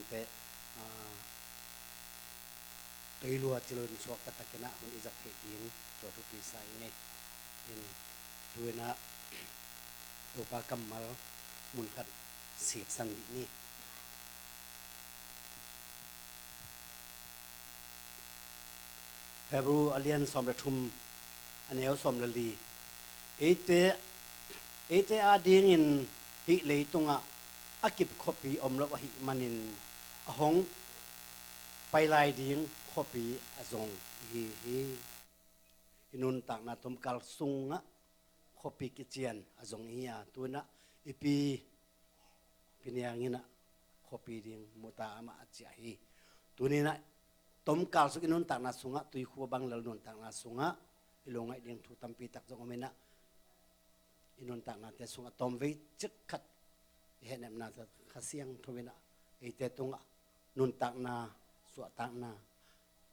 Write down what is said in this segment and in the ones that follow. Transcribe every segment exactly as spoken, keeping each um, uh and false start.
Te, ah, tei lua ci loin suakta takin ah hun i zat theih ding tua thupi sa ing ei. In, tu-in ah Topa kammal mun khat siksan dih ni. Hebrew a lian sawm le thum, a neu sawm le li. Eite, eite adingin hih leitungah a kip khuapi om lo ahih manin a hong pai lai ding khuapi a zong ihi hi. I nuntakna tomkal sungah khuapi kician a zong ihi a, tu-in ah i pi Pi Niang in ah khuapi ding mu ta amah a ciah hi. Tuni-in ah tomkal sung i nuntakna sungah, tuikhua bang lel nuntakna sungah i lungngaih ding thu tampi tak zong om in ah, i nuntaknate sungah tawmvei cik khat i hehnepna Kha Siangtho in ah eite tungah nuntakna, suahtakna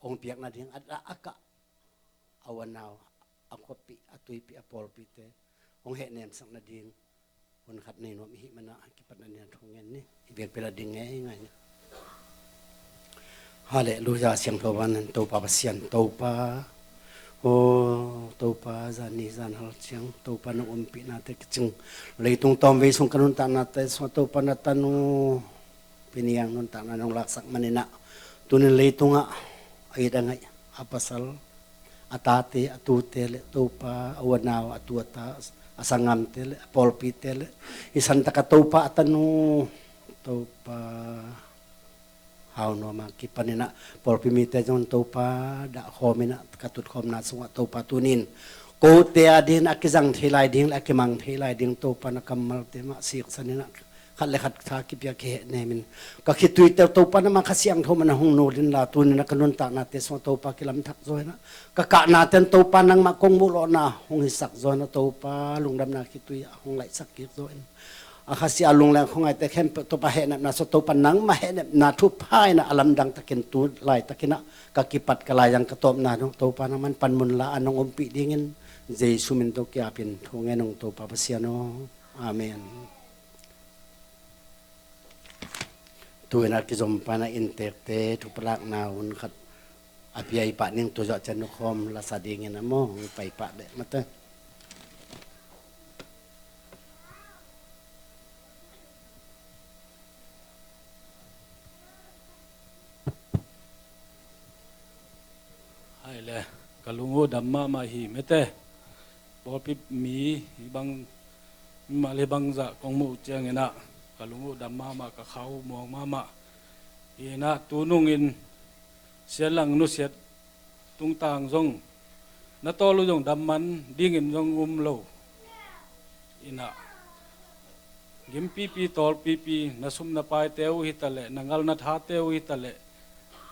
hong piak nading, a dah a kah, a u a nau, a khuapi, a tuipi, a pawlpite hong hehnemsak nading hun khat nei nuam ihih manin ah, a kipatna ni-in thu ngen ni. I biakpi la ding ngeingai ni. Halleluia. Siangtho van in Topa Pasian, Topa, aw Topa, zan ni zan hal ciang Topa nong ompihnate kicing, leitung tawmvei sung ka nuntaknate sungah Topa na tanu Pi Niang nuntakna nong laksak manin ah, tuni-in leitungah a it a ngaih, a pasal, a tate, a tute le Topa, a u a nau, a tu a ta, a sanggamte le a pawlpite le hih santakah Topa a tanu, Topa, hau nuam a kipanin ah pawlpi mite zong Topa dah khawm in ah, ka tutkhawmna sungah Topa tuni-in kote adingin a kizang thei lai ding le a kimang thei lai ding Topa na kammalte mah siksan in ah, khat le khat tha kipia kihehnem in, ka khituite Topa nangmah Kha Siangtho manin hong nul inla, tuni-in ah ka nuntaknate sungah Topa kilamthak zaw in ah, ka kahnate in Topa nangmah kong muh lawhna hong hisak zaw in ah, Topa lungdamna khitui ah hong laihsak kik zaw in, a khasia lungleng khuangaite khempeuh Topa hehnepna sungah Topa nangmah hehnepna thupha in ah a lamdang takin tu laitakin ah ka kipat ka laizang ka tawpna dong Topa nangmah in panmun la a nong ompih dingin Jesu min tawh kiapin thu ngen ung Topa Pasian aw. Amen. Tu-in ah kizom pan ah inntekte thupalakna hun khat a pia i pah ning, tu zawh ciang nukhawm lasa dingin a maw, hong pai pah leh mate. Hai le, ka lung uh dam mahmah hi mete. Pawlpi mi hi bang, mimal hi bang zah kong muh ciangin ah ka lung uh dam mahmah, ka khau muang mahmah. Hi in ah tu nungin Sian Lang nusiat tungtang zong na tawl uh zong dam man dingin zong um lo. In ah gimpipi tawlpipi, na sum na paite uh hi taleh, na ngal na thate uh hi taleh,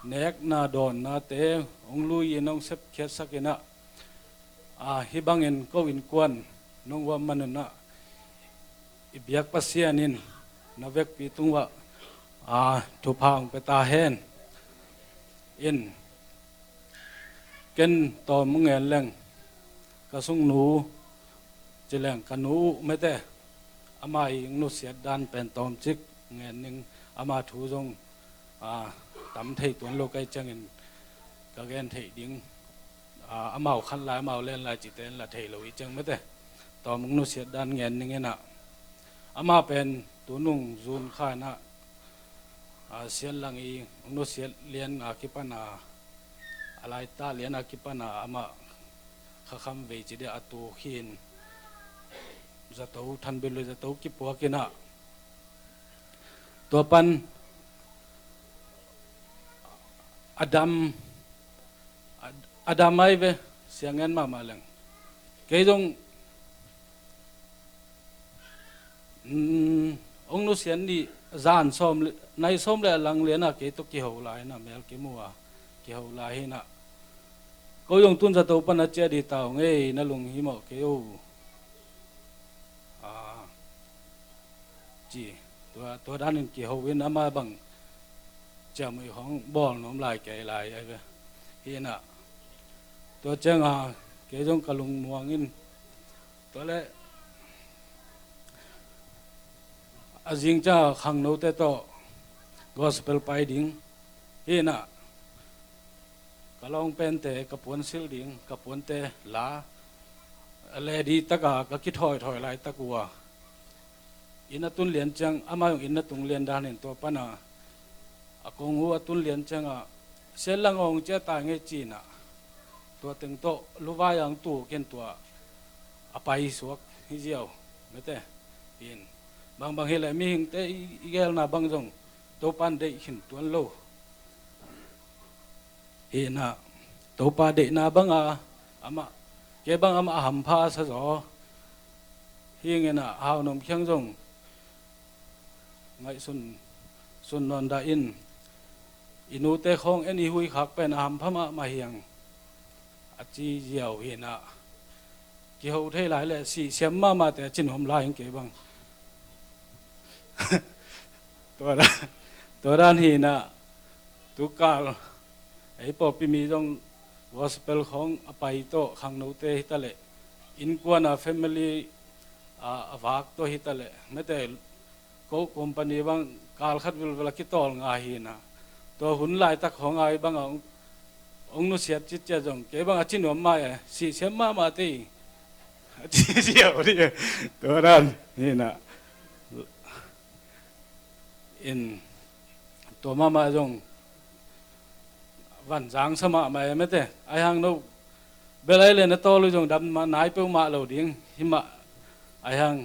nekna dawnnate hong lui in hong sepkhiatsak in ah, a, hih bangin ko innkuan nong uam man un ah, i biak Pasian in na vekpi tung uah, a, thupha hong pia ta hen. In ken tawm hong ngen leng, ka sungnu ci leng ka nu uh mete, ama i hong nusiat dan pen tawmcik ngen ning, ama thu zong, a, tam thei tuan lo ka hih ciangin ka gen theih ding, a, amau khan lai, amau len lai cihte in la thei lo i ciang mete. Tawm hong nusiat dan ngen ning in ah, ama pen tu nung June kha in ah, a, Sian Lang i hong nusiat lian a kipan a, a laita lian a kipan a amah khakham vei ci dia a tu khin, zato, thanbin lui zato kipuak in ah, tua pan a dam, a, a dam ai ve, siang ngen mahmah leng. Kei zong, mm, hong nusiat ni zan sawm le, nai sawm le a lang lian ah kei tawh kiho lai in ah, mel kimu a kiho lai hi in ah, ko zong tun zato pan a ciah dih ta ung ei, na lunghimawh kei o. A, ci, tua, tua danin kiho in ama bang ciamui hong bawl nuam lai kei lai ai ve. Hi in ah, tua ciang a kei zong ka lungmuang in, tua leh a zing ciang a khangnote tawh gospel pai ding. Hi inah ka lawng pente ka puan silh ding, ka puante la a le di taka ka kithawithawi laitak uh a, inn a tun lian ciang amah zong inn a tung lian dan in tua pana a kong uh a tun lian ciangah siatlang awng cia tai ngei cinah tua teng tawh luvai ang tu ken tua a pai suak hi ziau mete. In bangbang hileh mihingte i, i gelna bang zong Topan deih khin tuan lo. Hi inah Topa deihna banga amah kei bang amah a hampha sa zaw. Hi inah Hau Nom Khiang zong ngaihsun sun nawn dah in i nute khawng en i hui khak pen a hampha mahmah hiang a ci ziau hi inah kiho thei lai le sihsiam mahmahte a cin hom lai in kei bang tua dan, tua dan hi inah tukal ei pawlpi mi zong gospel khawng a pai tawh khangnote hitaleh innkuan a family a, a vak tawh hitaleh mete ko company bang kal khat vilvel a kitawl nga hi inah tua hun laitak khawng ai bang a hong, hong nusiat citcia zong kei bang a ci nuam mah e sihsiam mahmahte a ci ziau dih e. Tua dan hi inah in tua mahmah zong vanzang sa mahmah e mete. Aihang no belai le na tawl uh zong dam mah nai peuhmah lo ding hi mah. Aihang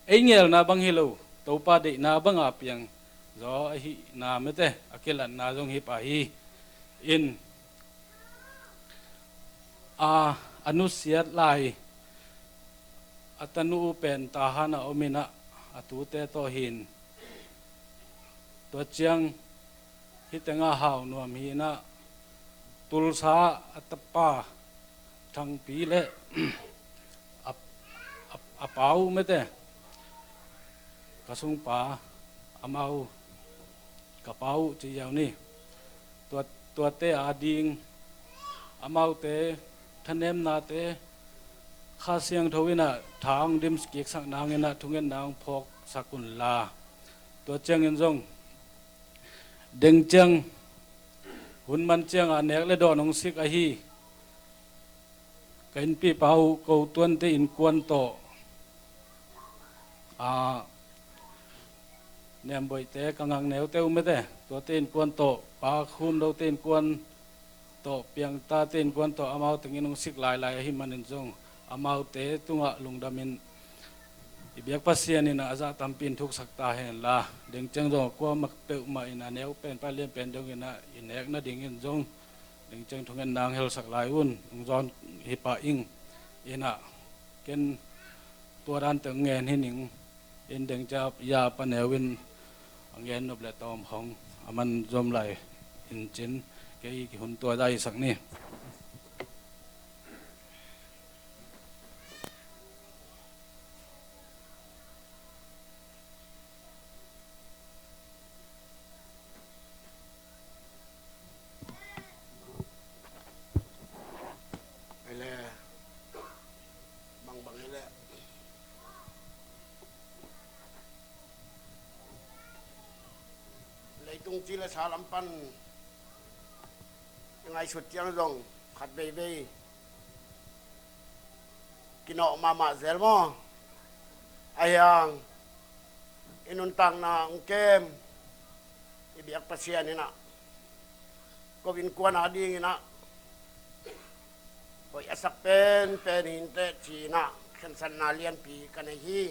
ei ngelna bang hi lo Topa deihna banga piang zaw ahihna mete a kilatna zong hi pah hi. In a, a nusiat lai a tanu uh pen Tahan a om inah a tute tawh hin tua ciang hih tengah Hau Nuam hi inah Tulsa a tapa Thangpi le a, a, a pa uh mete ka sungpa amau ka pa uh ci ziau ni. Tua, tuate a ding amaute thanemnate Kha Siangtho inah tha hong dim kiksak nang inah thungetna hong phawksak unla tua ciangin zong deng ciang hun man cianga nek le dawn hong sik ahi ka innpipa uh ko tuante innkuan tawh a nemboihte ka ngak neute uh mete tuate innkuan tawh pa khumdote innkuan tawh piangtate innkuan tawh amau tengin hong sik lailai ahih manin zong amaute tungah lungdamin i biak Pasian inah a zah tampi in thuksak ta henla deng ciang zong a kuamah peuhmah inah neu penpa lianpen dong inah i nek nadingin zong deng ciang thungetna hong helsak lai un hong zawn hi pah ing. Inah ken tua dante hong ngen hi ning. In deng ciang ya pa neu in a ngen nop le tawm hong a man zom lai in cin kei hun tua dai sak ni. Ele bangbang ele leitung ci le sa lam pan i ngaihsut ciang zong khat veivei kinawh mahmah zel maw? Ahiang i nuntakna hong kem i biak Pasian inah ko innkuan a ding inah hoih a sak penpen hinteh ci inah khensatna lianpi ka nei hi.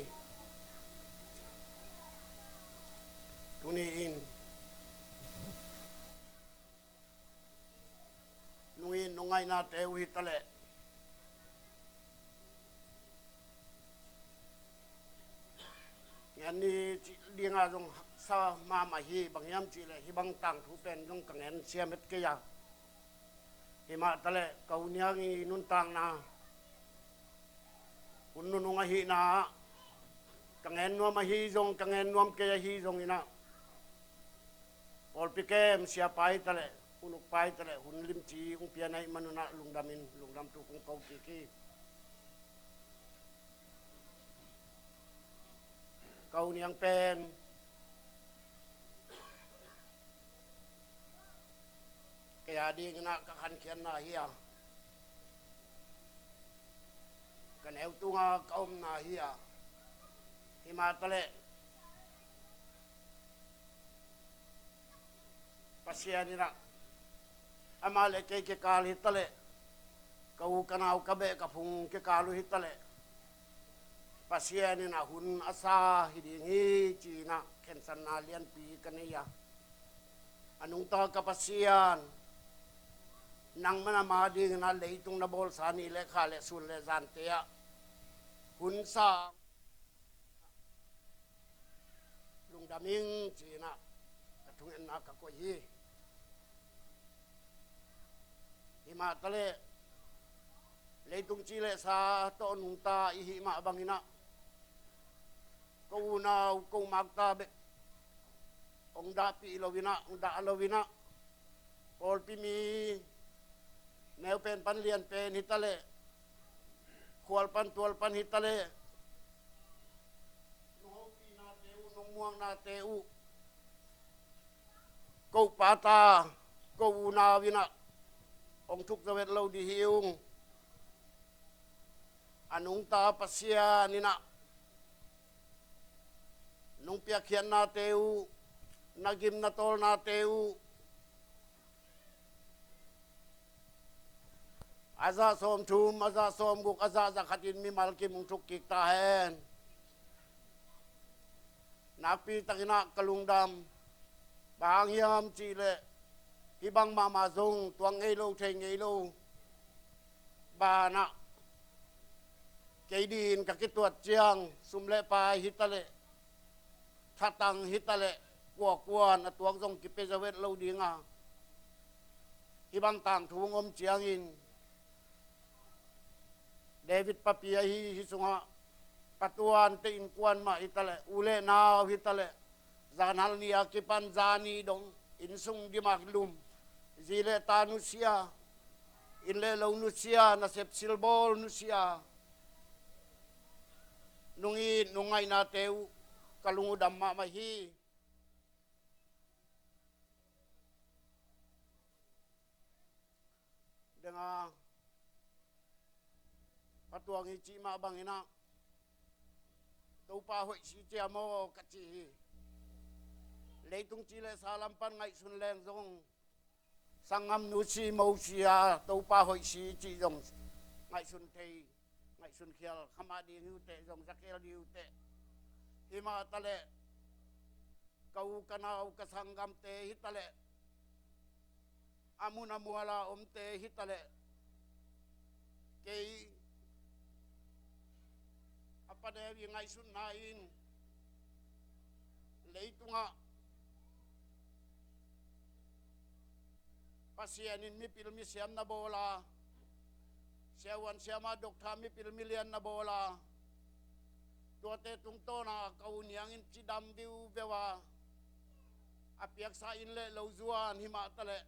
Tuni in nungin nungaihnate uh hitaleh ngen ni cih dingah zong haksa mahmah hi. Bang hiam cihleh hih bang tangthu pen zong ka ngen siam het kei a, himah taleh ka u Niang i nuntakna hun nunung ahihna ah ka ngen nuam ahi zong ka ngen nuam kei ahi zong inah pawlpi kem siapa hi taleh unukpa hi taleh hun limci hong pian ahih manun ah lungdamin lungdam tuk hong ko kik hi. Ka u Niang pen Dingin ah ka khankhiatna hi a, ka neu tunga ka omna hi a, himah taleh Pasian in ah amah le kei kikal hi taleh, ka u ka nau ka beh ka phung kikal uh hi taleh, Pasian in ah hun a sa hi ding hi ci-in ah khensatna lianpi ka nei a. A nungta ka Pasian, nangman ama dingin ah leitung na bawlsa ni le kha le sun le zante ah hun sa lungdam ing ci-in ah ka thungetna ka koih hi. Himah taleh leitung ci le sa tawh nungta i hih mah bangin ah, ko unau ko makta bek hong dahpih lo-in ah, hong dah lo-in ah, pawlpi mi neupen pan lianpen hi taleh, khual pan tual pan hi taleh, nong hopihnate uh, nong muaknate uh, ko pata, ko unau in ah hong thuk zo het lo ding hi ung. A nungta Pasian in ah nong piakkhiatnate uh, na gim na tawlnate uh, a zah sawmthum, a zah sawmguk, a zah zakhatin mimal kim hong thuk kik ta hen. Nakpi takin ah ka lungdam. Bang hang hiam cih leh, hih bang mahmah zong tuak ngei lo, thei ngei lo banah, kei dingin ka kituat ciang sum le pai hi taleh, thatang hi taleh, kuakuan a tuak zong kipia zo het lo ding a, hih bang tangthu hong om ciangin, David papi ahi, hih sungah patuante innkuan mah hi taleh, u le nau hi taleh, zanhal ni a kipan zani dong, innsung dim a lum, zi le ta nusia, inn le lo nusia, nasep silbawl nusia, nong it nong ngaihnate uh ka lung uh dam mahmah hi. Deng a, patuang i cih mah bangin ah, Topa hoih si cia maw ka ci hi. Leitung ci le sa lam pan ngaihsun leng zong, sanggam nusia, mosia, Topa hoih si cih zong ngaihsun thei, ngaihsun khial kha mah ding hi uh teh, zong za kei ding hi uh teh. Himah taleh, ka u ka nau ka sanggamte hi taleh, a mun a mual a omte hi taleh, kei a paneu i ngaihsutna in leitungah Pasian in mipil misiam na bawl a, siavuan siama, doctor, mipil milian na bawl a, tuate tungtawna ka u niangin cidam viuveu a, a piaksa inn le lo zuan himah taleh,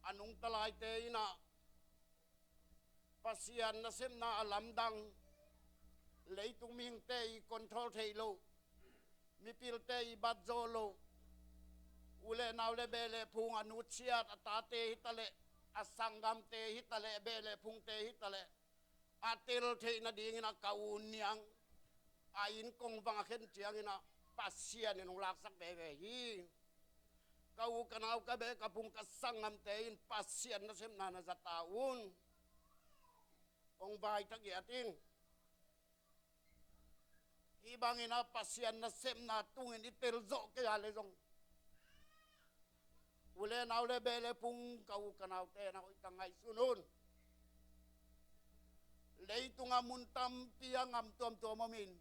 a nungta laite in ah Pasian nasepna a lamdang, leitung mihingte i control theih loh, mipilte i bat zawh loh, u le nau le beh le phung a nutsiat, a tate hi taleh, a sanggamte hi taleh, beh le phungte hi taleh, a tel theih nadingin ah ka u niang a inn kong vang a khen ciangin ah Pasian in hong laksak veve hi. Ka u ka nau ka beh ka phung ka sanggamte in Pasian nasepna na za ta un. Hong vai tak i at ing. Hih bangin ah Pasian nasepna tungin i tel zawh kei a le zong, u le nau le beh le phung, ka u ka naute na hoih tak ngaihsun un. Leitungah mun tampi a ngam tuamtuam om in,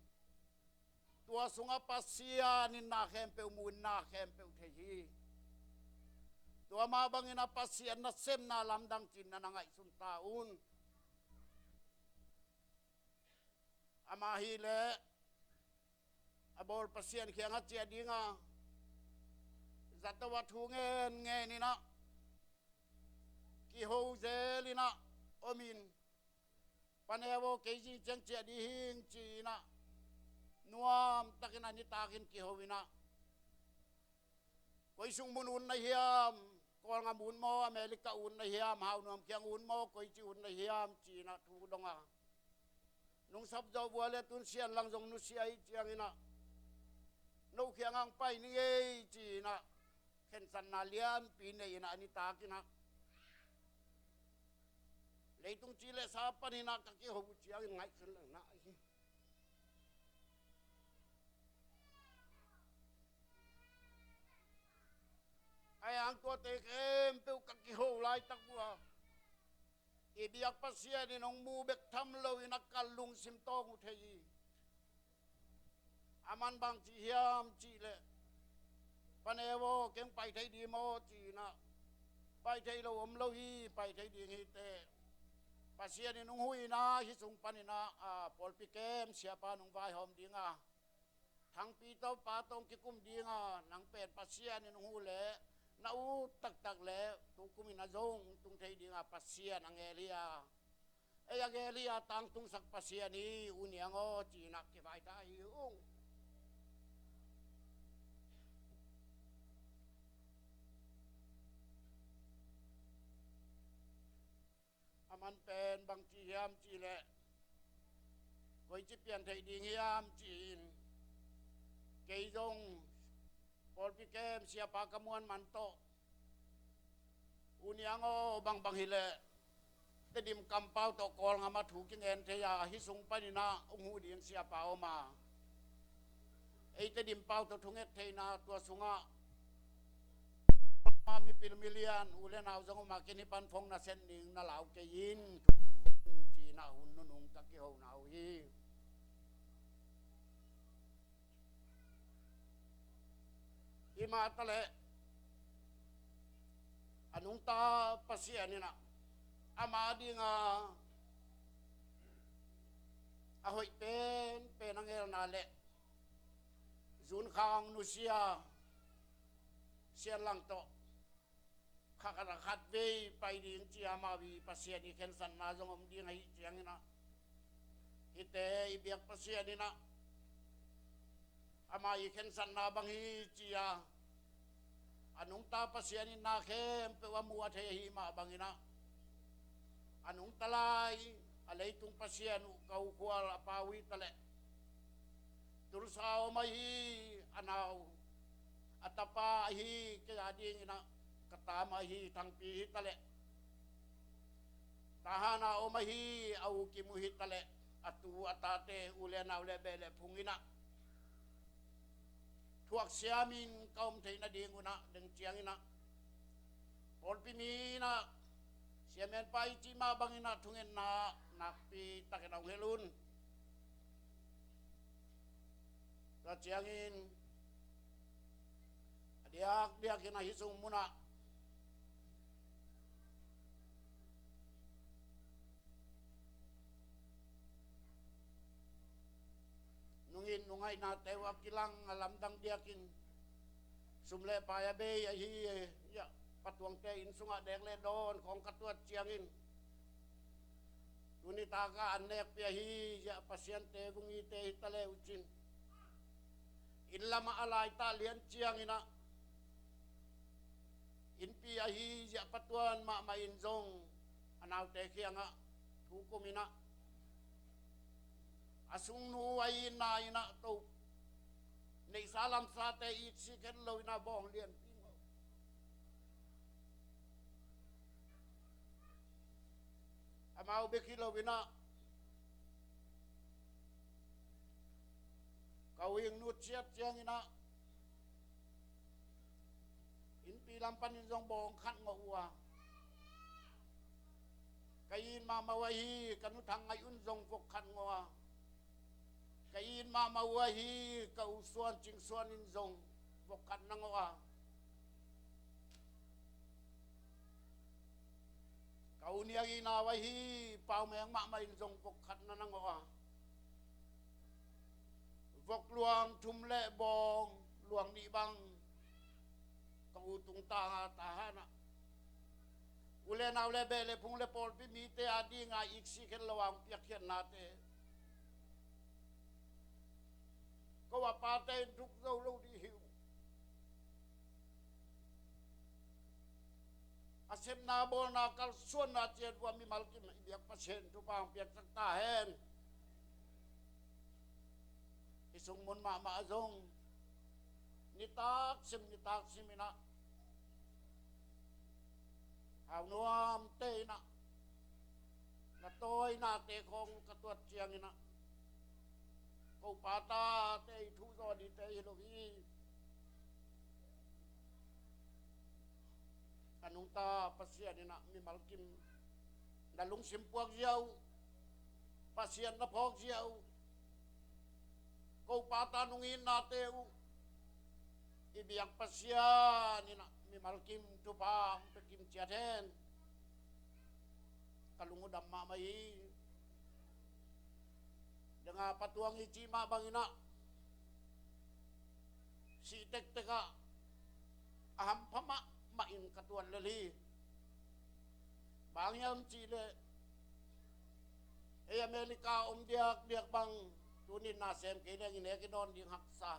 tua sungah Pasian in na khempeuh mu in, na khempeuh thei hi. Tua mah bangin ah Pasian nasepna lamdang cih na na ngaihsun ta un. Amah hi leh a bawl Pasian kiangah ciah ding a, zato a thu ngen ngen in ah, kiho zel in ah om in, paneu aw, kei zing ciang ciah ding hing ci in ah, nuam takin a nitak in kiho in ah, koi sung mun ut na hiam, Kawlgam ut maw, America ut na hiam, Hau Nuam kiang ut maw, koici ut na hiam, ci-in ah thu dong a. Nungsap zawh vua le tun Sian lang zong nusia ahih ciangin ah, no kiangah hong pai ning ei, ci-in ah khensatna lianpi nei-in ah a nitak in ah, leitung ci le sa panin ah ka kiho uh ciangin ngaihsun leng na hi. Ahi hang tuate khempeuh ka kiho laitak uh a, i biak Pasian in hong mu bek tham loin a ka lungsim tawng uh thei hi. A man bang ci hiam cih leh, "Pa Neu aw, keng pai thei ding maw?" ci-in ah, "Pai thei lo om lo hi, pai thei ding hi teh." Pasian in hong huh in ah, hih sung panin ah, a, pawlpi kem siapa nong vaihawm ding a, Thangpi tawh pa tawh hong kikum ding a, nang pen Pasian in hong huh leh na ut taktak leh tukum in ah zong tung thei ding a, Pasian a ngel hi a, ei a ngel hi a, tangtungsak Pasian hi, U Niang aw, ci-in ah kivaitai hi ung. A man pen bang ci hiam cih leh, koici pian theih ding hiam ci-in, kei zong pawlpi kem siapa ka muan man tawh, U Niang aw, bangbang hi leh Tedim kampau tawh Kawlgam ah thu kingen thei a, hih sung panin ah hong huh ding siapa om a, ei Tedim pau tawh thunget theihna, tua sungah mah mipil milian, u le nau zong om a, ken hih pan phone na send ning, na lau kei in, ci-in ah hun nunung ka kihona uh hi. Hih mah taleh a nungta Pasian in ah ama dinga a hoih penpen a ngelna leh Zunkhang nusia Sian lang tawh kha khat a khat vei pai ding ci-a amau i Pasian i khensatna zong om ding ahih ciangin ah, hihte i biak Pasian in ah ama i khensatna bang hi ci-a a nungta Pasian in na khempeuh a mu a thei ahih mah bangin ah, a nungta lai a leitung Pasian uh ka ukhual a pa uh hi taleh, Tulsa om ahi, a nau a tapa ahi, kei a dingin ah ka tama ahi Thangpi hi taleh, Tahan a om ahi a u Kim uh hi taleh, a tu a tate, u le nau le beh le phung in ah thuak siamin ka om theih nading un ah, deng ciangin ah pawlpi mi in ah, siamen pa i cih mah bangin ah thungetna nakpi takin a hong hilh un. Tua ciangin a diakdiakin a hih sung munah nungin nungaihnate uh a kilang a lamdang diakin sum le pai a bei ahi, ya, patuangte inn sungah dek le dawn khawng ka tuat ciangin, tuni taka an nekpi ahi, ya, Pasiante vungite hi taleh uh cin, inn lamah a laitah lian ciangin ah, innpi ahi ziah patuan mahmah in zong a naute kiangah thu kum in ah, a sungnu a itna in ah, to neihsa lamsate iksi khen lo in ah bawng lianpi ngawh. Amau bek hi lo in ah, ka u hing nu ciat ciangin ah, innpi lam panin zong bawng khat ngawh uh a, ka it mahmah uh ahi, ka nu Thang Ngaih Un zong vok khat ngawh a, ka it mahmah uh ahi, ka u Suan Cing Suan in zong vok khat na ngawh a, ka u Niang i nau ahi, Pau Meng mahmah in zong vok khat na na ngawh a, vok luang thum le bawng luang nih bang ka u tungtang a, Tahan ah u le nau le beh le phung le pawlpi mite a dinga iksi khen lo a hong piakkhiatnate, ko a pate in thuk zo lo ding hi uh. Sepna, bawlna, kalsuanna ciat uh ah mimal kim i biak Pasian thupha hong piaksak ta hen. Hih sung mun mahmah zong nitak sim nitak sim in ah, Hau Nuam te in ah, na tawinate khawng ka tuat ciangin ah, ko pa tate i thu zaw dite hi lo hi. A nungta Pasian in ah mimal kim na lungsim puak zia uh, Pasian na phawk zia uh, ko pa ta nungitnate uh i biak Pasian in ah mimal kim thupha hong pia kim ciat hen. Ka lung uh dam mahmah hi. Dang a Pa Tuang i cih mah bangin ah, sih tektek ah a hampha mahmah in ka tuan lel hi. Bang hiam cih leh, ei America om diakdiak bang, tuni-in na sem kei leng i nek i dawn ding haksa,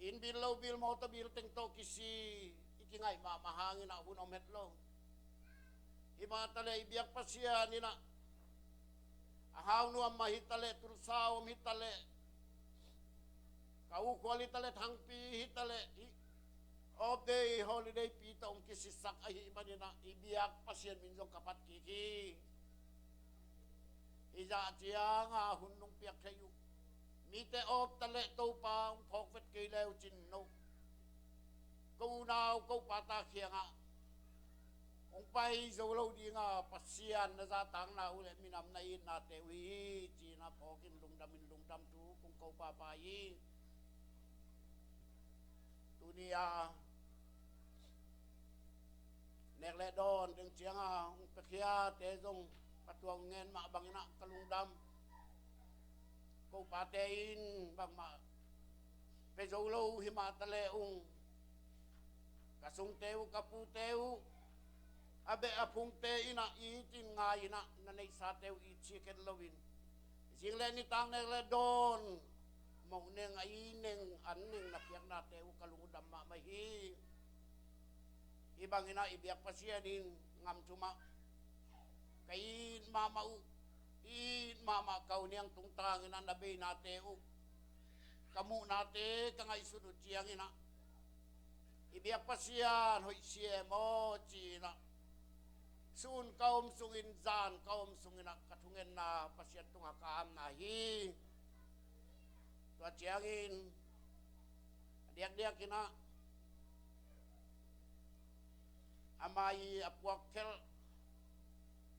inn bill, lo bill, mawtaw bill teng tawh kisi i kingaih mahmah hangin ah hun om het lo. Himah taleh i biak Pasian in ah, a Hau Nuam mah hi taleh, Tulsa om hi taleh, ka ukhual hi taleh, Thangpi hi taleh, hih off day, holiday pi tawh hong kisitsak ahih manin ah, i biak Pasian min zong ka phat kik hi. Hih zah ciang a hun nong piak thei uh, mite off taleh Topa hong phawk vet kei le uh cin no, ko unau ko pa ta kiangah hong pai zo lo ding a, Pasian na zahtakna uh leh minam na itnate uh hi, ci-in ah phawk in, lungdam in, lungdam thu kong ko pahpah hi. Tuni a nek le dawn ding ciang a hong piakhiate zong Pa Tuang ngen mah bangin ah ka lungdam. Ko pate in bangmah pia zo lo, himah taleh ung, ka sungte uh, ka pute uh, a beh a phungte in ah it in ngai in ah, na neihsate uh it cik het loin, zing le nitak, nek le dawn, moh neng, a i neng, an neng na piaknate uh ka lung uh dam mahmah hi. Hih bangin ah i biak Pasian in ngam thum ah, ka it mahmah uh, it mahmah ka u Niang tungtang in ah na beinate uh, ka muhnate ka ngaihsut uh ciangin ah, i biak Pasian hoih si e maw ci-in ah, sun ka om sungin, zan ka om sungin ah ka thungetna Pasian tungah ka amna hi. Tua ciangin a diakdiak in ah, ama i a puak khelh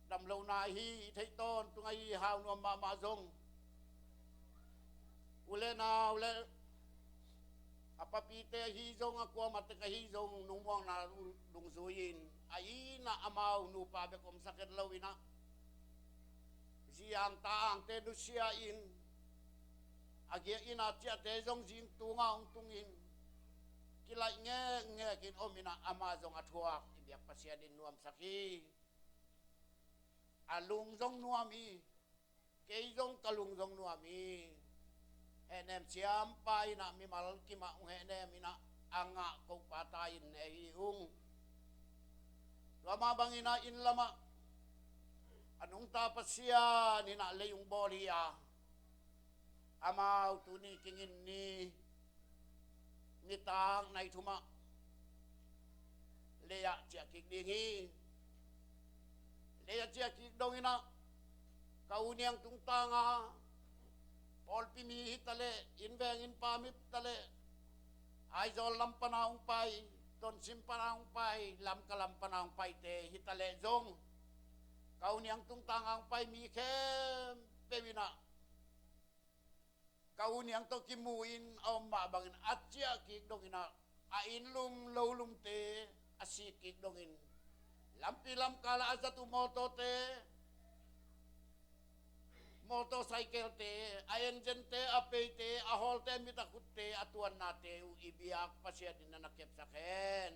damlohna ahi i theih tawntung ahi Hau Nuam mahmah zong, u le nau le a papite ahi zong, a kuamah tek ahi zong, nungmuakna dungzui in, a inn ah amau nupa bek omsak het lo in ah, zi ang ta angte nusia in, a giak inn a ciahte zong zing tung ah hong tungin, kilaih ngekngek in om in ah, ama zong a thuak i biak Pasian in nuamsak hi. A lung zong nuam hi. Kei zong ka lung zong nuam hi. Hehnem siampa in ah mimal kim ah hong hehnem in ah, a ngah ko pa ta in ne hi ung. Tua mah bangin ah inn lam ah a nungta Pasian in ah lei hong bawl hi a, amau tuni kingin ni, nitak nai thum ah lei ah ciah kik ding hi. Lei ah ciah kik dong in ah, ka u Niang tungtang a, pawlpi mi hi taleh, inn veng inn pam hi taleh, Aizawl lam pan a hong pai, Tonzang pan a hong pai, Lamka lam pan a hong paite hi taleh zong, ka u Niang tungtang a hong pai mi khempeuh in ah, ka u Niang tawh kimu in a om mah bangin a ciah kik dong in ah, a inn lum lo lumte a sik kik dongin, lampi lamkal ah a zat uh mawtawte, motorcycle-te, a engine-te, a peite, a hawlte, mit a khutte, a tuannate uh i biak Pasian in na na kepsak hen.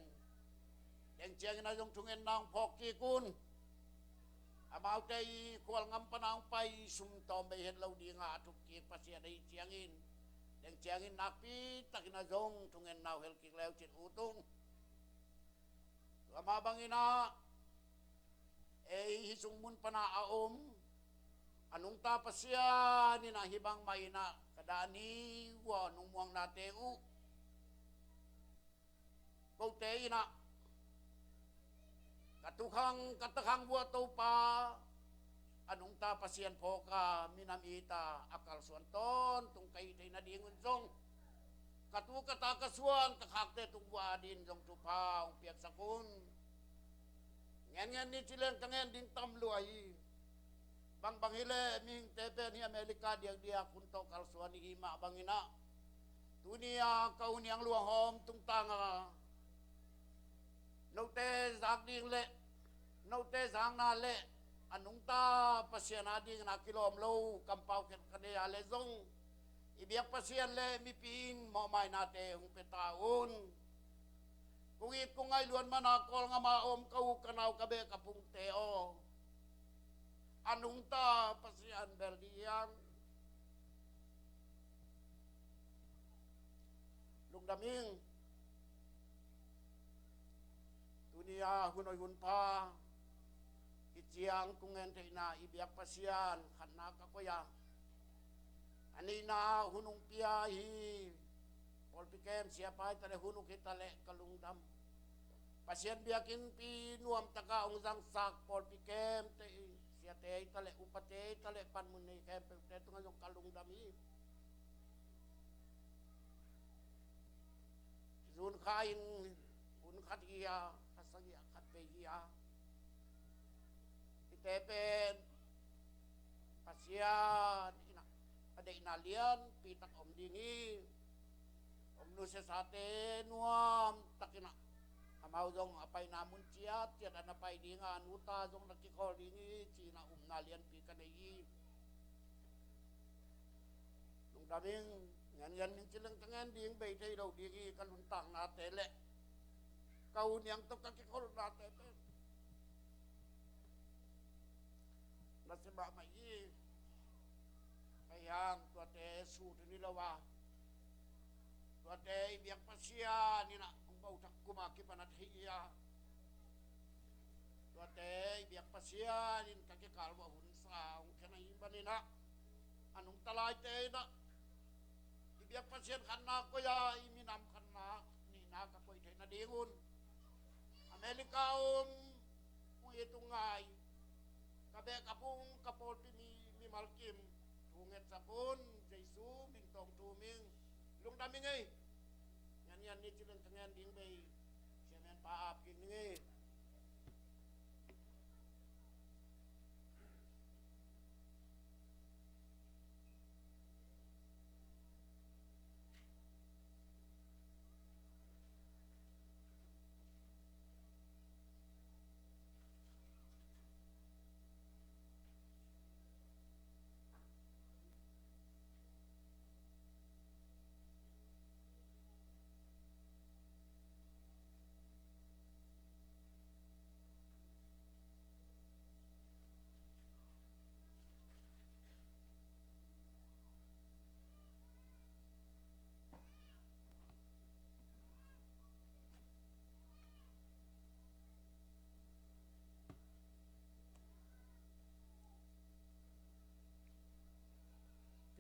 Teng ciangin ah zong thungetna hong phawk kik un. Amaute i khual ngam pan a hong pai, sum tawm bei het lo ding a, a thup kik Pasian ahih ciangin, teng ciangin nakpi takin ah zong thungetna uh hel kik le uh cin, ut ung. Tua mah bangin ah Ei hih sung mun pana a om a nungta Pasian in ah hih bangmah in ah ka dah ni uh a nungmuangnate uh kote in ah ka tukhang ka takhang uh a Topa a nungta Pasian phawk a minam it a a kalsuan tawntung ka hih theih nadingun zong ka tu ka ta ka suan ka khakte tung uh a dingin zong thupha hong piaksak un. Ngenngen ni ci leng ka ngen ding tam lua hi. Bangbang hileh mihingte pen hih America diakdiak hun tawh kalsuan i hih mah bangin ah tuni a ka u Niang Luang Hawm tungtang a note zak ding le note zakna le a nungta Pasian a dingin a kilawm lo kampau khen ka nei a le zong i biak Pasian le mipi in mawhmainate hong pia ta un. Kong it kong ngaih luat mana Kawlngam a om ka u ka nau ka beh ka pungte aw, a nungta Pasian bel ding hiam? Lungdam ing. Tuni a hun hoih hun pha hi ciang kong ngen theihna i biak Pasian khatna ka koih a, a nihna hun hong pia hi. Pawlpi kem siapa hi ta le hun uk hi ta le ka lungdam. Pasian biakinnpi nuamtaka hong zangsak pawlpi kemte hi, siate hi ta le upate hi ta le panmun nei khempeuhte tungah zong ka lungdam hi. Zun kha in hun khat hi a, kha sagih a khat vei hi a, hihte pen Pasian in ah a deihna lianpi tak om ding hi. Hong nusiasate nuamtak in ah amau zong a paina mun ciatciat ah na pai ding a, a nuta zong na kikhawl ding hi ci-in ah upna lianpi ka nei hi. Lungdam ing. Ngenngen ning ci leng ka ngen ding bei thei lo ding hi. Ka nuntaknate le ka u Niang tawh ka kikholhnate pen nasia mahmah hi. Ahi hang tuate sut hi ni lo a, tuate i biak Pasian in ah hong bothak kum a kipan a thei hi a, tuate i biak Pasian in ka kikal uh a hunsa hong khen ahih manin ah a nungta laite in ah i biak Pasian khatna koih a, i minam khatna nihna ka koih theih nadingun America om hong it hong ngai ka beh ka pung ka pawlpi mi mimal kim thu ngetsak un. Jesu min tawh thum ing. Lungdam ing ei. Ngenngen ni ci leng ka ngen ding bei. Chairman pa ap kik ning ei.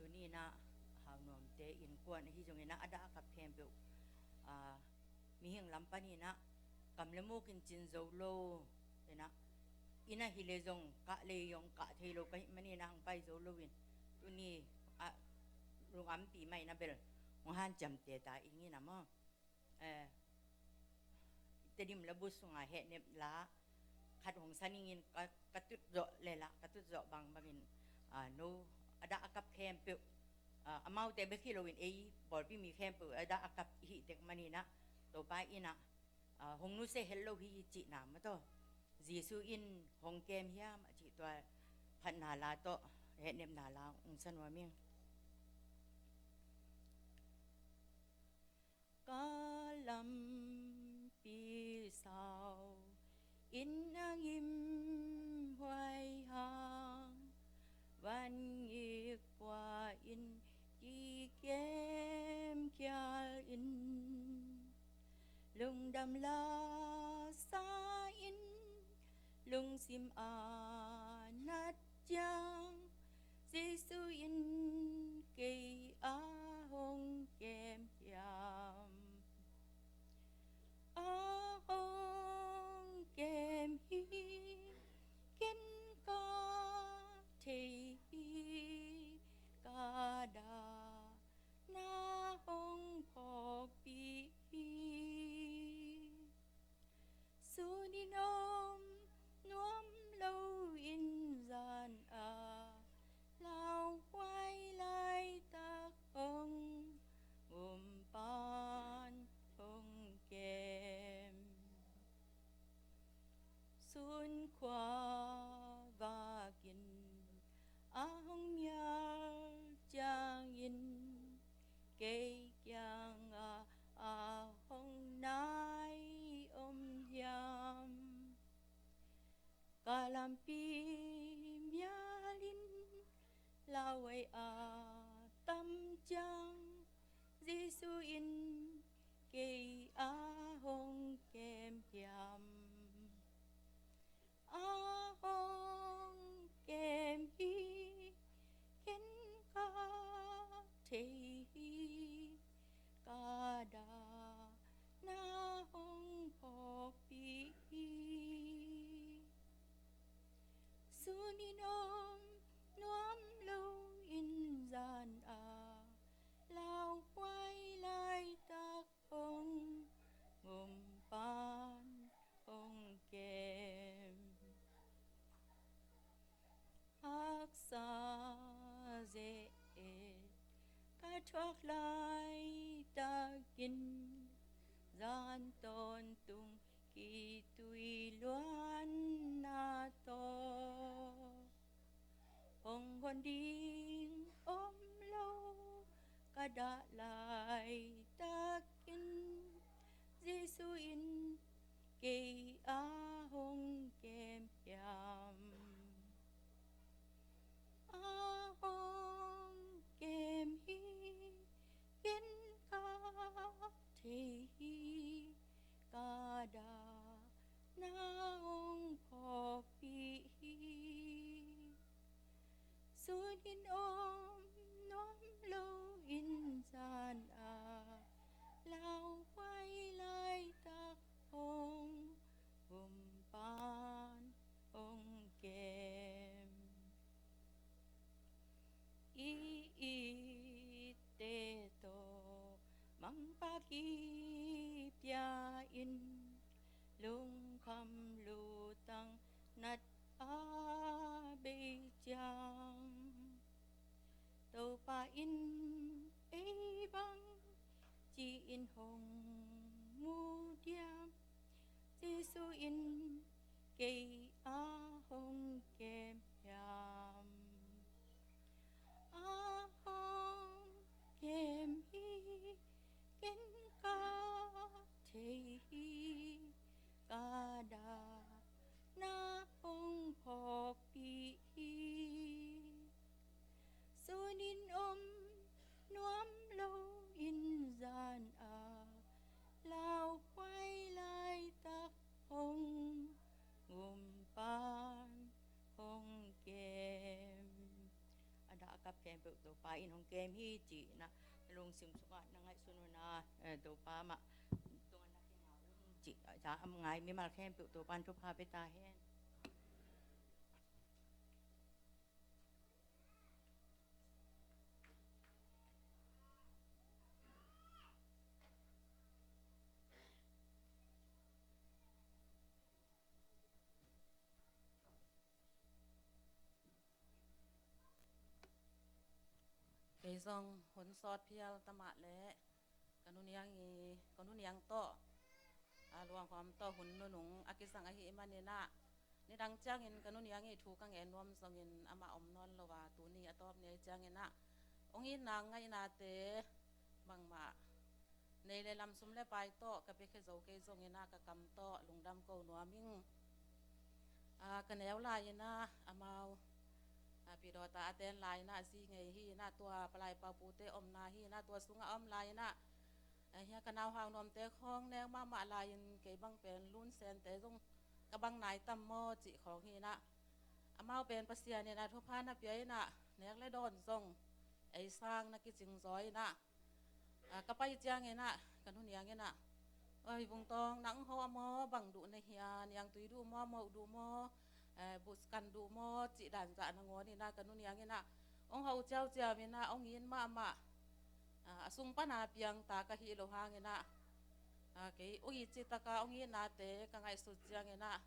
Tuni in ah Haunuamte innkuan ahi zongin ah a dah a kap khempeuh, ah, mihing lam panin ah kam le muk in cin zo lo in ah, inn ah hi le zong kah lei zong kah thei lo ka hih manin ah hong pai zo loin tuni ah lungampi mah in ah bel hong hanciamte ta ing in ah maw. Eh, Tedim labu sunga hehnep la khat hong sa ning in ka, ka tut zawh le la, ka tut zawh bangbangin, ah, no a dah a kap khempeuh, ah, amaute bek hi loin ei pawlpi mi khempeuh a dah a kap i hih tek manin ah Topa in ah, ah, hong nusia het lo hi cihna maw taw, Jesu in hong kem hiam a cih tua phatna la tawh hehnepna la hong sa nuam ing. Ka lampi sau in a ngim huai hang, van ngik pua in kikem khial in, lungdam la sa in, Lungsim a nat ciang Jesu in kei a hong kem hiam? A hong kem hi, ken ka thei hi, ka da na hong phawkpih hi. Sun in om nuam lo in zan a lauhuai laitak hong gumpan hong kem. Sun khua vakin a hong mial ciangin kei kiangah a hong nai om hiam? Ka lampi mialin lauhuai a tam ciang Jesu in kei a hong kem hiam? A hong kem hi, ken ka thei hi, ka da na hong phawkpih hi. Sun in om nuam lo in zan a lauhuai laitak hong gumpan hong kem. Haksa ze e ka thuak laitakin zan tawntung khitui luanna tawh hong hon ding om lo ka dah laitakin Jesu in kei a hong kem hiam? A hong kem hi, ken ka thei hi, ka da na hong phawkpih hi. Sun in om nuam lo in zan a lauhuai laitak hong gumpan hong kem. I itte tawh mangpha kipia in lungkham lutang nat a bei ciang Topa in ei bang ci-in hong mu diam? Jesu in kei a hong kem hiam? A hong kem hi, ken ka thei hi, ka da na hong phawkpih hi. Sun in om nuam lo in zan a lauhuai laitak hong gumpan hong kem. A dah a kap khempeuh Topa in hong kem hi cih na lungsim sungah na ngaihsun un a, eh, Topa mah tungah na kinga un cih, a ngai mimal khempeuh Topa in thupha pia ta hen. Kei zong hun sawt phial tamah leh ka nu Niang i, ka nu Niang tawh, a, luanghawm tawh hun nunung a kizang ahih manin ah, nidang ciangin ka nu Niang i thu ka ngen nuam zongin amah om nawn lo a, tuni a tawp ni ciangin ah hong itna ngaihnate bangmah nei le lam, sum le pai tawh ka piakhia zo kei zongin ah ka kam tawh lungdam ko nuam ing. A, ka neu lai-in ah amau, a, pi dawta a ten lai-in ah zi ngei hi-in ah, tua palai paupute omna hi-in ah, tua sungah a om lai-in ah, a, hia ka nauhau nuamte khawng neu mahmah lai-in kei bang pen lun sente zong ka bang nai tam maw cih khawng hi inah, amau pen Pasian inah thupha na pia inah, nek le dawn zong ei sang na kicing zaw inah, a, ka pai ciang inah ka nu Niang inah, "Oi Vung Tawng, nang hong hawh a maw, bang duh na hia, niangtui duh maw, moh duh maw, eh, bus kan duh maw?" cih dan zah nangawn inah ka nu Niang inah hong hawh ciauciau inah hong it mahmah. A, a sung pana piangta ka hih loh hang inah, a, kei hong it cih taka hong itnate ka ngaihsut ciang inah,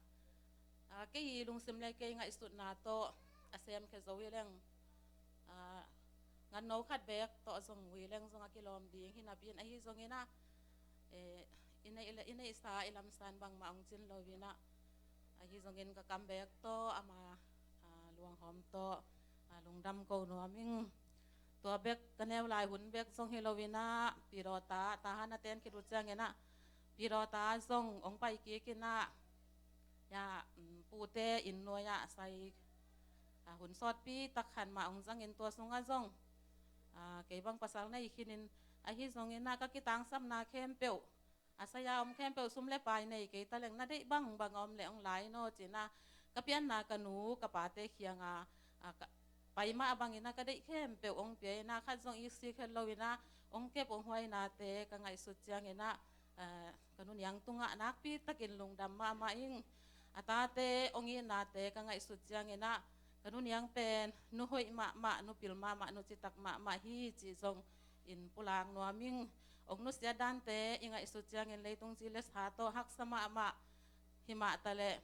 a, kei lungsim le kei ngaihsutna tawh a semkhia zo hi leng, a, nganno khat beek tawh zong ui leng zong a kilawm ding hi napi in, ahi zong inah, eh, i neih le, i neihsa i lamsan bangmah hong cin lo inah, ahi zongin ka kam beek tawh ama, a, luanghawm tawh, a, lungdam ko nuam ing. Tua bek ka neu lai hun bek zong hi lo inah, Pi Dawta, Tahan a ten khit uh ciang inah, Pi Dawta zong hong pai kik inah, ya, um, pute inn nuai ah sai, a, hun sawtpi tak khat mah hong zangin tua sungah zong, a, kei bang pasal nei khinin, ahi zong inah ka kitangsapna khempeuh, a saya om khempeuh sum le pai nei kei ta leng, na deih bangbang a om le hong la in aw ci inah, ka pianna ka nu ka pate kiangah, a, ka, pai mah bang inah ka deih khempeuh hong pia inah, khat zong iksi khe lo inah hong kep hong huainate ka ngaihsut ciang inah, a, ka nu Niang tungah nakpi takin lungdam mahmah ing. A tate hong itnate ka ngaihsut ciang inah ka nu Niang pen nu hoih mahmah, nu pil mahmah, nu citak mahmah hi cih zong in pulak nuam ing. Hong nusiat dante i ngaihsut ciangin leitung ci le sa tawh haksa mahmah hi mah ta leh,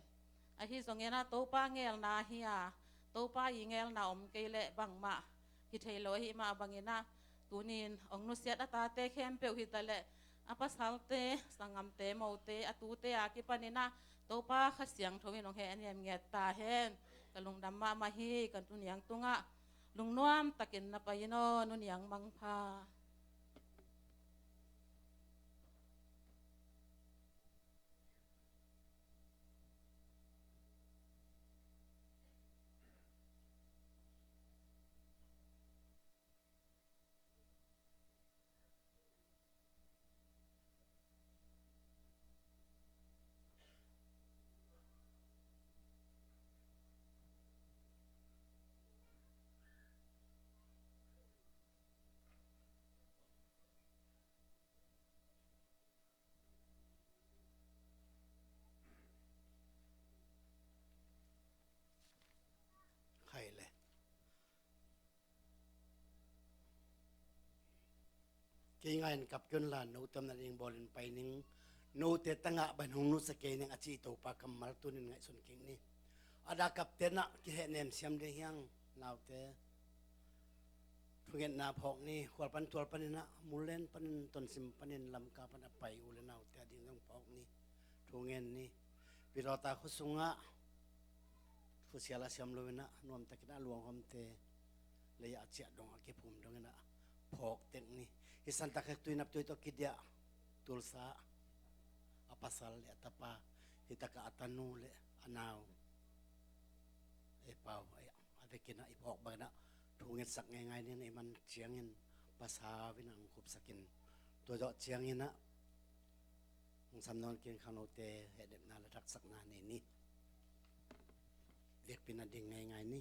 ahi zong inah Topa ngelna hi a, Topa i ngelna om kei leh bangmah hi thei lo ahi mah bang inah, tuni-in hong nusiat a tate khempeuh hi ta leh, a pasalte, sanggamte, mote, a tute a kipan inah Topa Kha Siangtho in hong hehnem ngiat ta hen. Ka lungdam mahmah hi, ka nu Niang tungah lungnuam takin na pai in aw, nu Niang mangpha. Khai le. Kei ngai in kap kei un la, note omna ding bawlin pai ning. Note tangah ban hong nusia kei ning a ci Topa kammal tunin ngaihsun kik ni. A dah kapte nah kihehnem siam ding hiang, naute. Thungetna phawk ni, khual pan tual panin ah, mullen panin, tonsim panin, Lamka pan a pai u le naute a ding zong phawk ni. Thungen ni. Pi Dawta khua sungah khusial a siam lo in ah, nuamtakin a luanghawmte lei ah a ciah dong a kiphum dong in ah phawk tek ni. Hi santak hek tui nap tui tawh kidiah Tulsa a pasal le a tapa, hi takah a tanu le a nau. E pau, e a vekin ah i phawk bangin ah thu ngetsak ngeingai ni, i man ciangin pasau in ah hong khupsakin. Tua zawh ciangin ah hong sam nawn kei khangnote hehnemna le haksatna nei ni. Vekpi in ah ding ngeingai ni.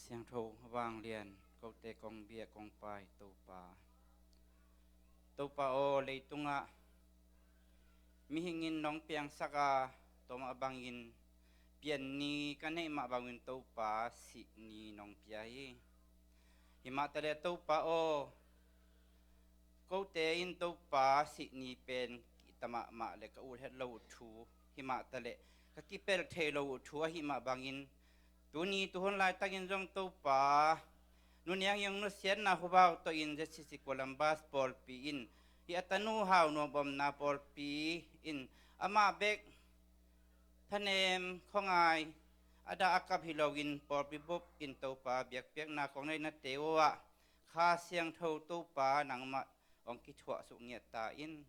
Siangtho vanglian, kote kong bia kong pai Topa. Topa aw, leitungah mihingin nong piangsak a, tua mah bangin pian ni ka neih mah bangin Topa sih ni nong pia hi. Himah taleh Topa aw, kote in Topa sih ni pen kihta mahmah le ka ut het lo uh thu, himah taleh ka kipelh thei lo uh thu ahih mah bangin, tuni tuhun laitakin zong Topa, Nu Niang Yong nusiatna hubau tawh in Z C C Columbus pawlpi in, hih a tanu Hau Nuam omna pawlpi in, amah bek thanem khuangai a dah a kap hi loin pawlpi bup in Topa biakpiakna kong nei nate uh ah, Kha Siangtho Topa nangmah hong kithuah suk ngiat ta in.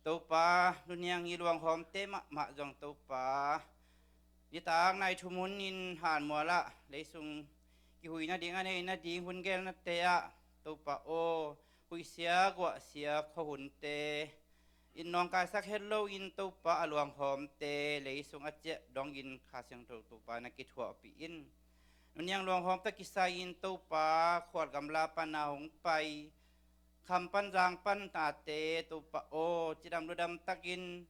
Topa, Nu Niang i luanghawmte mahmah zong Topa, nitak nai thum hun in hanmual ah leisung kihuina ding a neina ding hun gelnate ah Topa aw, huihsia guahsia khuahunte in nawngkaisak het loin Topa a luanghawmte leisung a ciah dongin Kha Siangtho Topa na kithuahpih in. Nu Niang luanghawmte kisai in Topa khual gamla pana hong pai, kham pan zang pan tate Topa aw, cidam ludam takin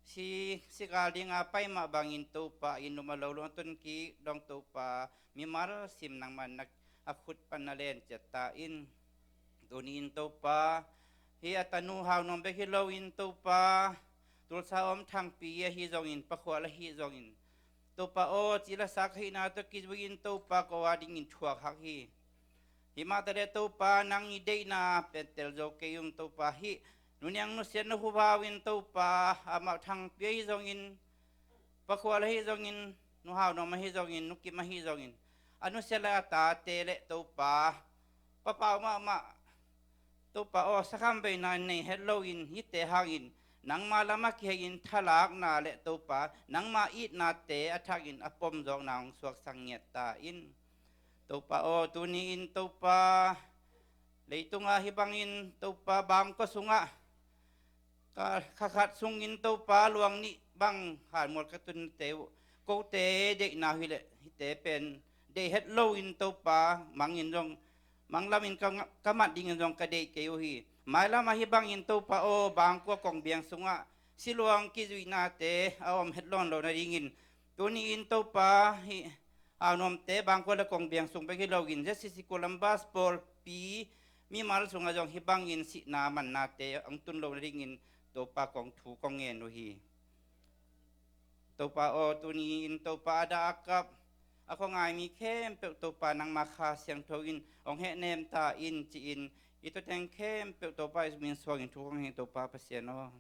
si, sigal dinga pai mah bangin Topa in numa lo luang tun kik dong Topa, mimal sim nangmah na a khut pan na len ciat ta in. Tuni in Topa, hih a tanu Hau Nuam bek hi loin Topa, Tulsa om Thangpi ahi zongin, Pakhual ahi zongin, Topa aw, ci le sa ka hihna tawh kizui in Topa ko a dingin thuak hak hi. Himah taleh Topa nang i deihna pen tel zo kei ung Topa, hih Nu Niang nusiatna hubau in Topa, amah Thangpi ahi zongin, Pakhual ahi zongin, Nu Hau Nuam ahi zongin, Nu Kim ahi zongin, a nusia le a tate le Topa, papau mahmah Topa aw, sakham veina nei het loin hihte hangin nangma lamah kihei in thalakna le Topa nangma itnate a thakin a pomzawkna hong suaksak ngiat ta in. Topa aw, tuni in Topa, leitungah hih bangin Topa bangkua sungah ka kha khat sungin Topa luang nih bang hanmual ka tunnate uh, kote deihna uh hileh hihte pen deih het loin Topa mangin zong, manglamin ka, ka mat dingin zong ka deih kei uh hi. Mailamah hih bangin Topa aw, bangkua kongbiang sungah siluang kizuihnate a om het lawn lo nadingin, tuni in Topa hih Hau Nuamte bangkua le kongbiang sung bek hi loin Z C C Columbus pawlpi mimal sungah zong hih bangin sihna mannate hong tun lo nadingin Topa kong thu kong ngen uh hi. Topa aw, tuni in Topa a dah a kap a khuangai mi khempeuh Topa nangma Kha Siangtho in hong hehnem ta in ci-in, i tuateng khempeuh Topa i min suangin thu kong ngen Topa Pasian aw.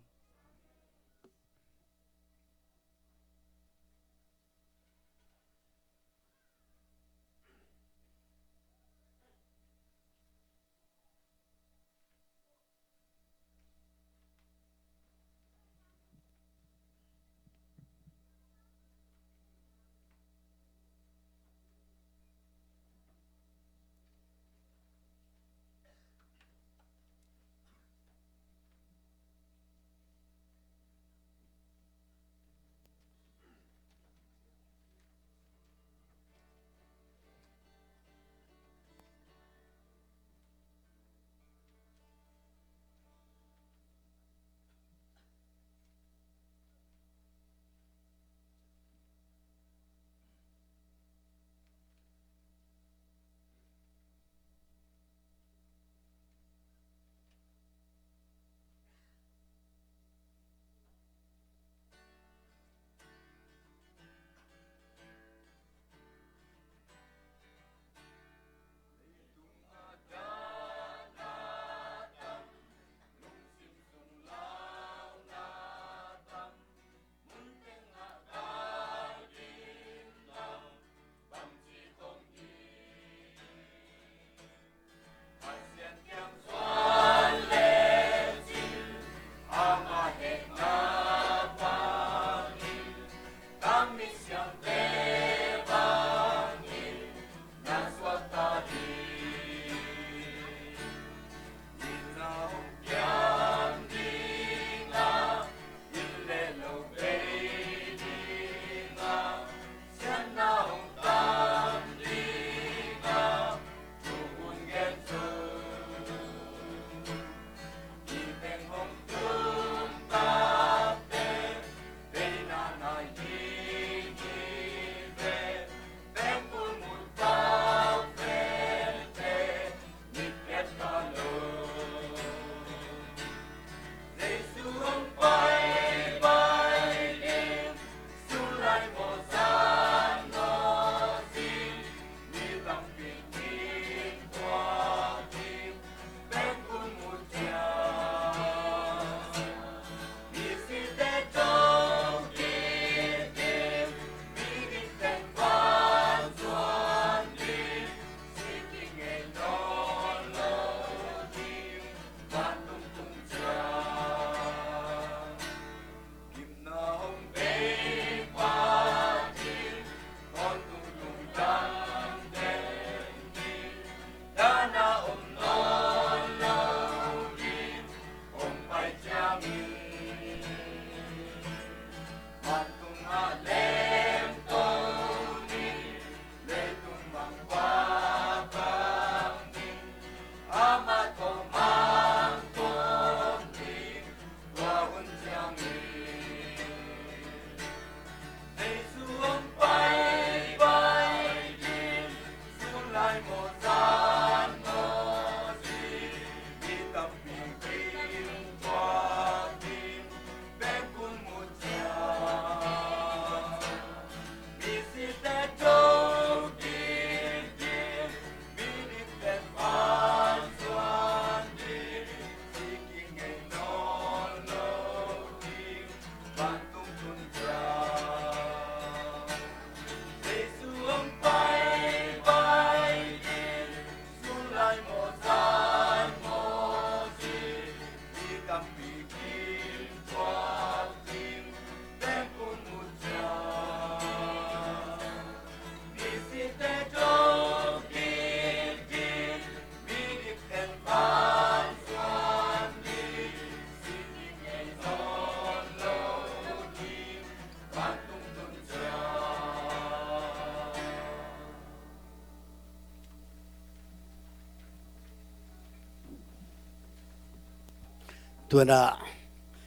Tuanah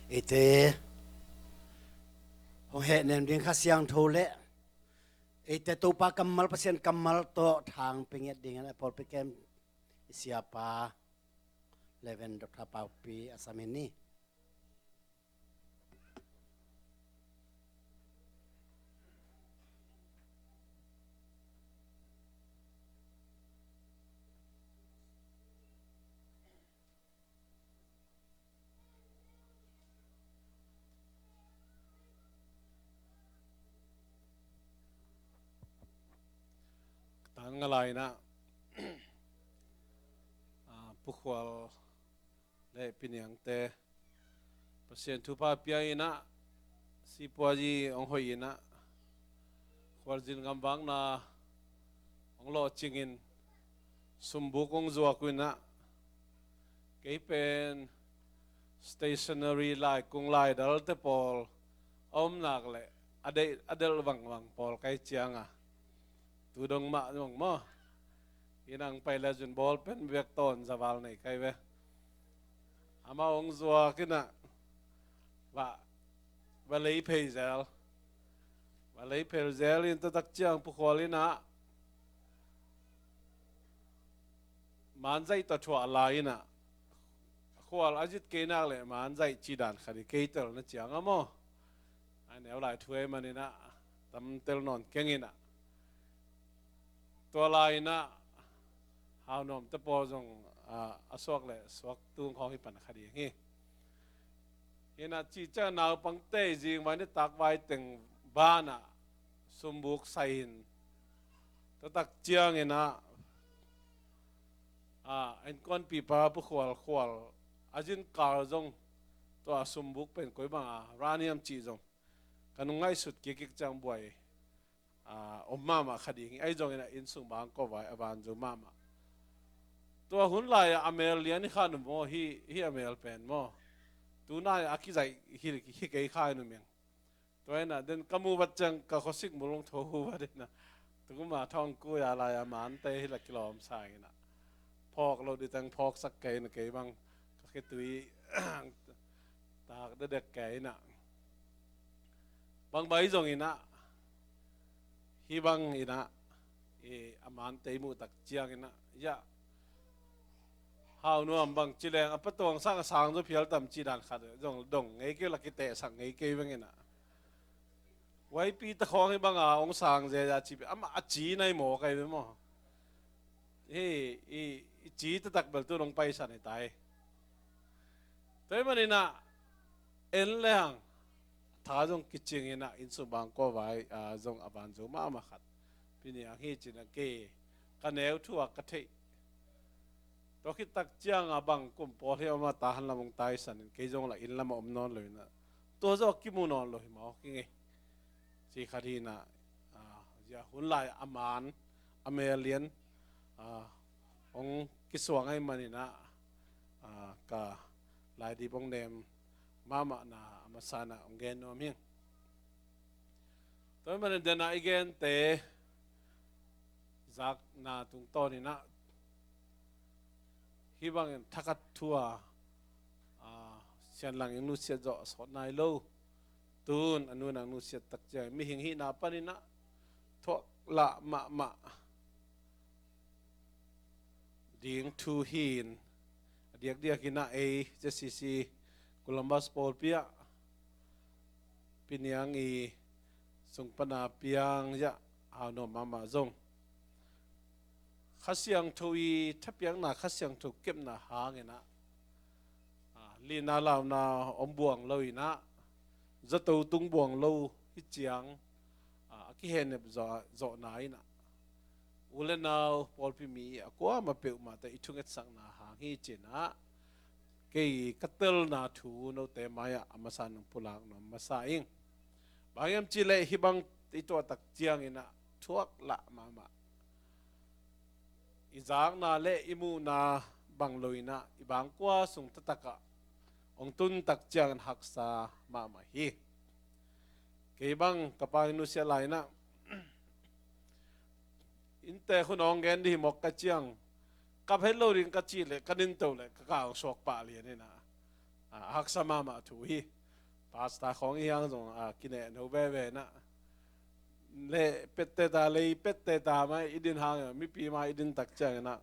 eite hong hehnem ding Kha Siangtho le eite Topa kammal, Pasian kammal tawh thang pia ngiat dingin a pawlpi kem i siapa Reverend Doctor Paupi a sam hi ni. Tan nga lai-in ah, ah, Pu Khual le Pi Niangte Pasian thupha pia in ah, sipuazi hong hoih in ah, khualzin gamvakna hong lawhcingin sumbuk hong zuak uh in ah, kei pen stationery, laikung laidalte pawl a om nak leh a deih, a delh vangvang pawl kai cianga, tu dong mah zong maw, in ang pai le zun ball pen bek tawn za val nei kai ve. Amah hong zuak in ah va, va lei phei zel. Va lei phei zel in, tua tak ciang Pu Khual in ah manzaih tawh thuah lai in ah, khual a zit kei nak leh manzaih cih dan khat hi, kei telna ciang a maw. A neu lai thu ahih manin ah tam tel nawn keng in ah, tua lai-in ah Hau Nuam te pawl zong, ah, a suak le suak tung khawng hi pan kha ding hi. Hi in ah, cih ciang naupangte zing vai nitak vai teng banah sumbuk sai in, tua tak ciangin ah, ah, innkuanpipa Pu Khual, Khual a zin kal zong tua sumbuk pen koi banga ra hiam cih zong ka nung ngaihsut kik kik ciang buai, ah, om mahmah kha ding hi. Ahi zongin ah inn sung bang kawvai a van zo mahmah. Tua hun lai-ah a mel lian hi kha nu maw, hih, hih a mel pen maw. Tunai a kizaih hi, hi kei kha nu meng. Tua in ah den ka muh vat ciang ka khuasik mul hong tho hu vat in ah, tu kum a thong kua lai-a mante hi la kilawm sa in ah, phawk loh ding teng phawksak kei in ah, kei bang ka khitui tak dedek kei in ah, bang bai zong in ah, hih bang in ah, i a mante i muh tak ciangin ah, ya, Hau Nuam bang ci leng a patuang sang a sang zaw phial tam cih dan khat zong dong ngei kei, la kitehsak ngei kei beng in ah. Huaipi ta khawng hi banga hong sang zia, zia ci pi amah a ci nai maw kai ve maw. Hi, i, i ci taktak bel tu nong paisan hi tai. Tua ahih manin ah en leng tha zong kicing in ah, inn sung bang kawvai, ah, zong a van zo mahmah khat Pi Niang hi ci in ah, kei ka neu thu a ka theih. Tua khit tak cianga bang kum pawl hi a om a, tahan lam hong taisan in, kei zong la inn lam a om nawn lo in ah, tua zaw a kimu nawn lo hi maw, kingei ci khat hi in ah, ah, zia hun lai a man a mel lian, ah, hong kisuang ahih manin ah, ah, ka laidip hong nem mahmahna a masa in ah hong gen nuam hi ing. Tua ahih manin den a i gente zakna tungtawn in ah, hih bangin thakhat thu a, ah, sianlang in nusiat zawh a sawt nai lo. Tun a nu in ang nusiat tak ciang mihing hihna panin ah thuak lah mahmah ding thu hi in, a diakdiak in ah ei Z C C Columbus pawlpi ah Pi Niang i sung pan a piang, ya, Hau Nuam mahmah zong Kha Siangtho i thapiakna, Kha Siangtho kepna hangin ah, ah, lina launa om buang lo in ah, zato tung buang lo hi ciang, ah, a kihehnep zawh, zawhna in ah, u le nau pawlpi mi a kuamah peuhmah te i thungetsakna hang hi ci in ah, kei ka telna thu note mai-ah a masa in hong pulak nuam masa ing. Bang hiam cih leh hih bang i tuah tak ciangin ah thuak lah mahmah, i zakna le i muhna bang lo in ah, i bangkua sung taktak ah hong tun tak ciangin haksa mahmah hi. Kei bang ka pa in nusiat lai in ah, inntek hun hong gen ding hi mawk ka ciang, kap het lo ding ka cih leh ka ninto leh ka kah hong suak pah lian in ah, A haksa mahmah thu hi. Pastor khawng i hiang zong a kinehno veve na. Le pette ta, lei pette ta mah i din hang, mipi mah i din tak ciang ina,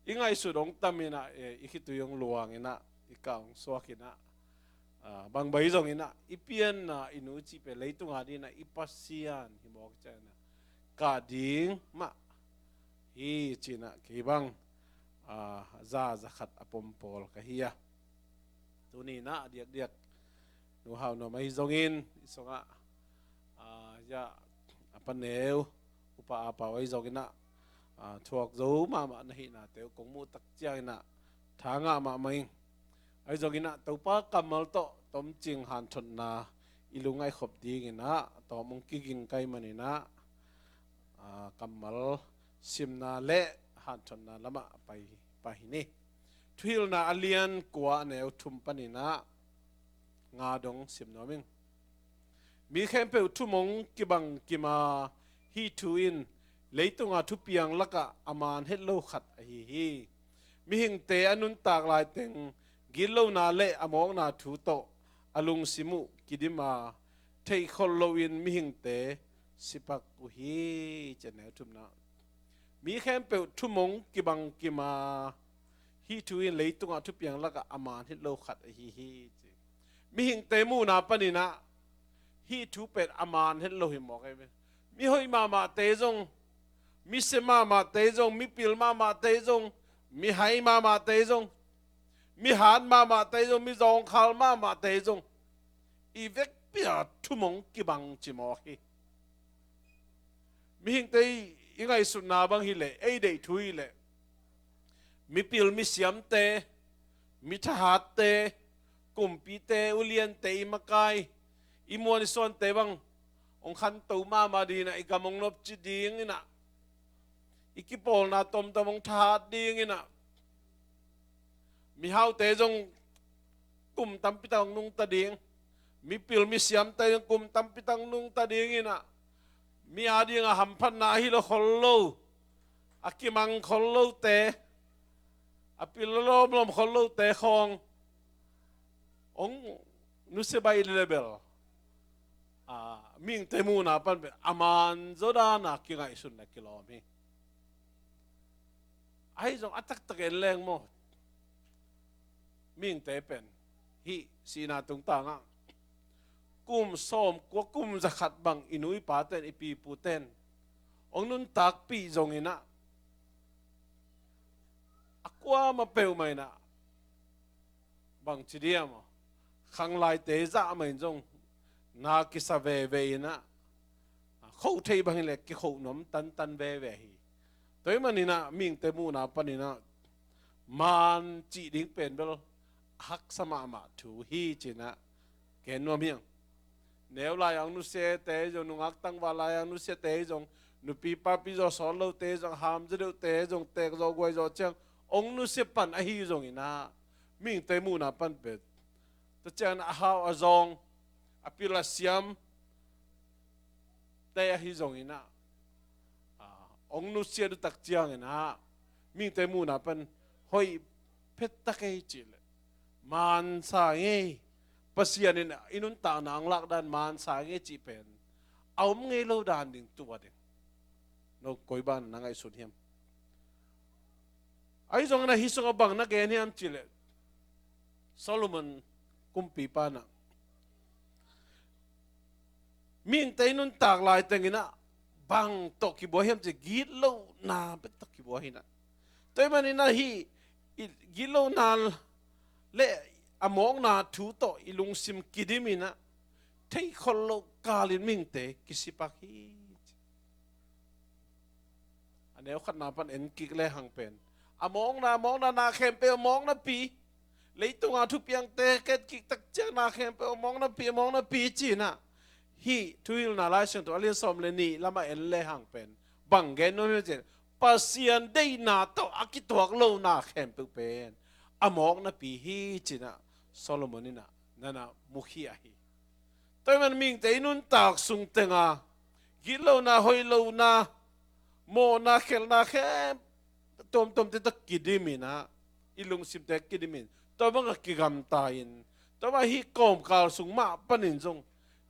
i ngaihsut hong tam ina, i khitui hong luang ina, i ka hong suak ina, bang bai zong ina, i pianna i nu cih pen leitung a dina i Pasian hi mawk ciang ina, ka ding mah hi cina kei bang za, za khat a pom pawl ka hi a. Tuni ina a diakdiak nu hau nuam ahi zongin i sungah a paneu upa a pau ahi zongin a thuak zo mahmah na hihna teu kong muh tak ciang ina tha ngah mahmah ing. Ahi zongin a Topa kammal tawh tomcing hanthotna i lungngaih khop dingin a tawm hong kiging kai manin a kammal simna le hanthotna lamah pai pah hi ni. Thuhilhna a lian kua a neu thum panin a nga dong sim nuam ing. Mi khempeuh thumong kibang kima hi thu in leitunga thupiang lakah a man het lo khat ahi hi. Mihingte a nuntak laiteng gitlona le a mawkna thu tawh a lungsim uh kidim a theihkholh loin mihingte sipak uh hi. Cian neu thumna mi khempeuh thumong kibang kima hi thu in leitungah thupiang lakah a man het lo khat ahi hi ci. Mihingte muhna panin a hi thu pen a man het lo hi mawk ahi ve. Mi hoih mahmahte zong, mi sia mahmahte zong, mi pil mahmahte zong, mi hai mahmahte zong, mi hat mahmahte zong, mi zawngkhal mahmahte zong i vekpi a thumong kibang ci mawk hi. Mihingte i ngaihsutna bang hileh, ei deih thu hileh, mipil misiamte, mithahatte, kumpite, uliante i makai, i muan i suante bang hong khanto mahmah dingin a, i gam hong nopci dingin a, i kipawlna tomtom hong thahat dingin a, mihaute zong kum tampi tak hong nungta ding, mipil misiamte zong kum tampi tak hong nungta dingin a, mi a dinga hamphatna ahi lo khol lo, a kimang khol lote, a pil lawmlawm khol lote khawng hong nusia baih leh bel a, mihingte muhna pan pen a man zaw dana kingaihsutna kilawm hi. Ahi zong a taktak en leng maw, mihingte pen hih sihna tungtangah kum sawmkua, kum za khat bang i nu i paten, i pi i puten hong nuntakpih zongin a, a kuamah peuhmah in a, bangci diam aw, khanglaite zah mah in zong na kisa veve in a, khoh theih bang hileh kikhoh nuam tantan veve hi. Tua ahih manin a mihingte muhna panin a man cih ding pen bel haksa mahmah thu hi cin a gen nuam hi ing. Neu lai-ah hong nusiate zong, nungak tangval lai-ah hong nusiate zong, nupi papi zaw sawt lote zong, hamzia deuhte zong, teek zaw guai zaw ciang hong nusia pan ahi zongin a, mihingte muhna pan pen, tua ciangin a hau a zawng, a pil a siam te ahi zongin a, a, hong nusia dutak ciangin a, mihingte muhna pan hoih phet tak ei cih leh, mansa ngei, Pasian in i nuntakna hong lak dan mansa ngei cih pen a om ngei lo dan ding tua ding. No koi bang na ngaihsun hiam? Ahi zongin a hih sungah bang na gen hiam cih leh, Solomon kumpipa in a, mihingte i nuntak laiteng in a bang tawh kibuai hiam cih, gitlohna bek tawh kibuai hi in a. Tua ahih manin a hih i gitlohna le a mawkna thu tawh i lungsim kidim in a, theihkholh loh kalin mihingte kisipak hi. A neu khatna pan en kik lehang pen, a mawkna, a mawkna, na khempeuh a mawknapi, leitunga thupiangte ket kik tak ciang na khempeuh a mawknapi, a mawknapi ci in a, hih Thuhilhna Lai Siangtho a lian sawm le nih lamah en lehang pen bang gen nuam hiam cih leh, Pasian deihna tawh a kituak lo na khempeuh pen a mawknapi hi ci in a, Solomon in a, na na mukhia hi. Tua ahih man mihingte i nuntak sung tenga gitlohna, hoih lohna, mawhna, khelhna khempeuh tuamtuamte tawh kidim in a, i lungsimte kidim in, tua banga kigamta in, tua banga hih kawmkal sung mah panin zong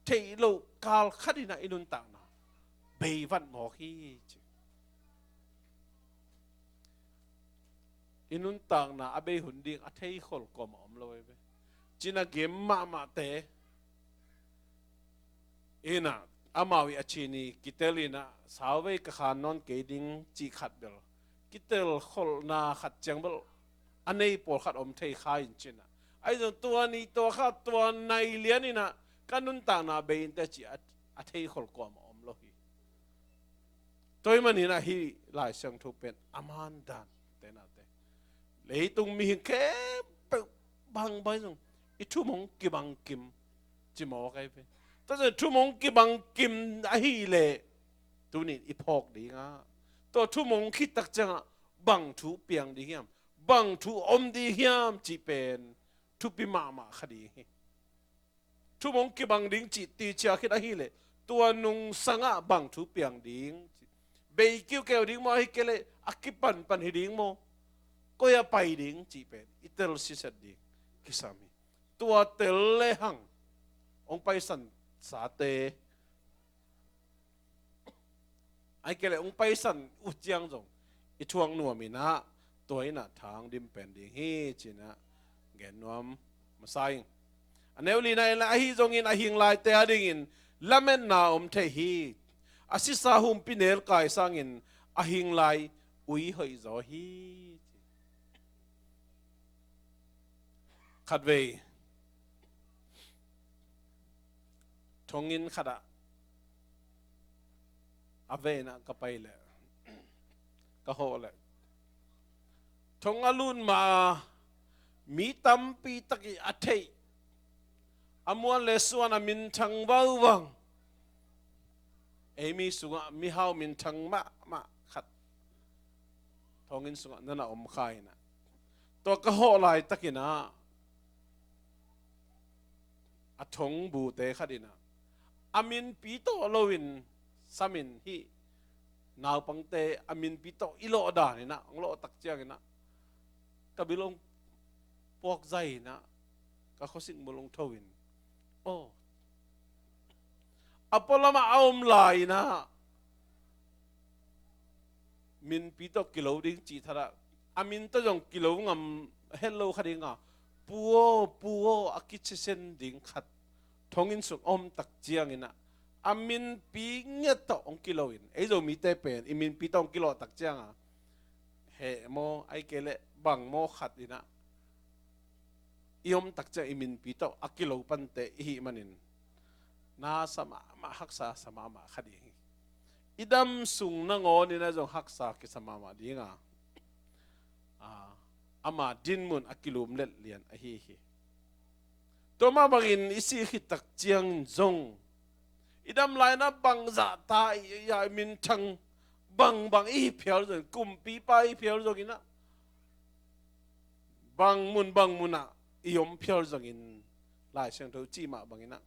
theih loh kal khat in ah i nuntakna bei vat mawk hi ci. I nuntakna a bei hun ding a theikhol kuamah om lo ei ve. Cina gim mahmahte in ah amau i a cini kitel in ah sauvei ka khan nawn kei ding cih khat bel kitel kholhna khat ciang bel a nei pawlkhat om thei kha in cin ah, ahi zong tua ni tua kha tua nai lian in ah ka nuntakna bei in teh cih a, a theikhol kuamah om lo hi. Tua ahih manin ah hih Lai Siangtho pen a man dan te nate, leitung mihing khempeuh bangbang zong i thumong kibang kim ci mawk ei ve. Tua zong thumong kibang kim ahih leh tunin i phawk ding ah, tua thumong khit tak ciangah bang thu piang ding hiam, bang thu om ding hiam cih pen thupi mahmah kha ding hi. Thumong kibang ding cih ticia khit ahih leh tua nungsangah bang thu piang ding, bei kiukeu ding maw, ahih kei leh a kipanpan hi ding maw, koi ah pai ding cih pen i tel siset ding kisam hi. Tua tel lehang hong paisan sate, ahih kei leh hong paisan uh ciang zong i thuak nuam in ah tua in ah thang dim pen ding hi ci-in ah gen nuam masa ing. A neu lina in ah, ahi zongin a hing laite adingin lametna om thei hi. A sisa humpinelkai sangin a hing lai ui hoih zaw hi. Khatvei thonginn khatah a veina ka pai leh, ka hawh leh, thong a lut ma-a mi tampi tak i a theih, a muan le suan a minthang vauvau, ei mi sungah mihau minthang mahmah khat thonginn sungah na na om kha in ah, tua ka hawh laitakin ah a thongbute khat in ah a minpi tawh loin samin hih naupangte a minpi tawh i lawh dan in ah hong lawh tak ciangin ah ka bil hong puak zai in ah ka khuasik mul hong tho in, aw, a pualamah a om lai in ah minpi tawh kilo ding cih thadah, a min tawh zong kilo ngam het lo kha ding a, pu aw, pu aw a kicisen ding khat thonginn sung a om tak ciangin ah a minpi ngiat tawh hong kilo in, ei Zomite pen i minpi tawh hong kilawh tak ciang a, heh maw, ahih kei leh bang maw khat in ah i om tak ciang i minpi tawh a kilo pante i hih manin na sa mahmah, haksa sa mahmah kha ding hi. I dam sung nangawn in ah zong haksa kisa mahmah ding a, a, ama dinmun a kilumlet lian ahi hi. Tua mah bangin i sih khit tak ciangin zong i dam lai in ah bangzah ta i, i, i minthang bangbang i hi phial zongin, kumpipa i hi phial zongin ah bang mun bang mun ah i om phial zongin, Lai Siangtho cih mah bangin ah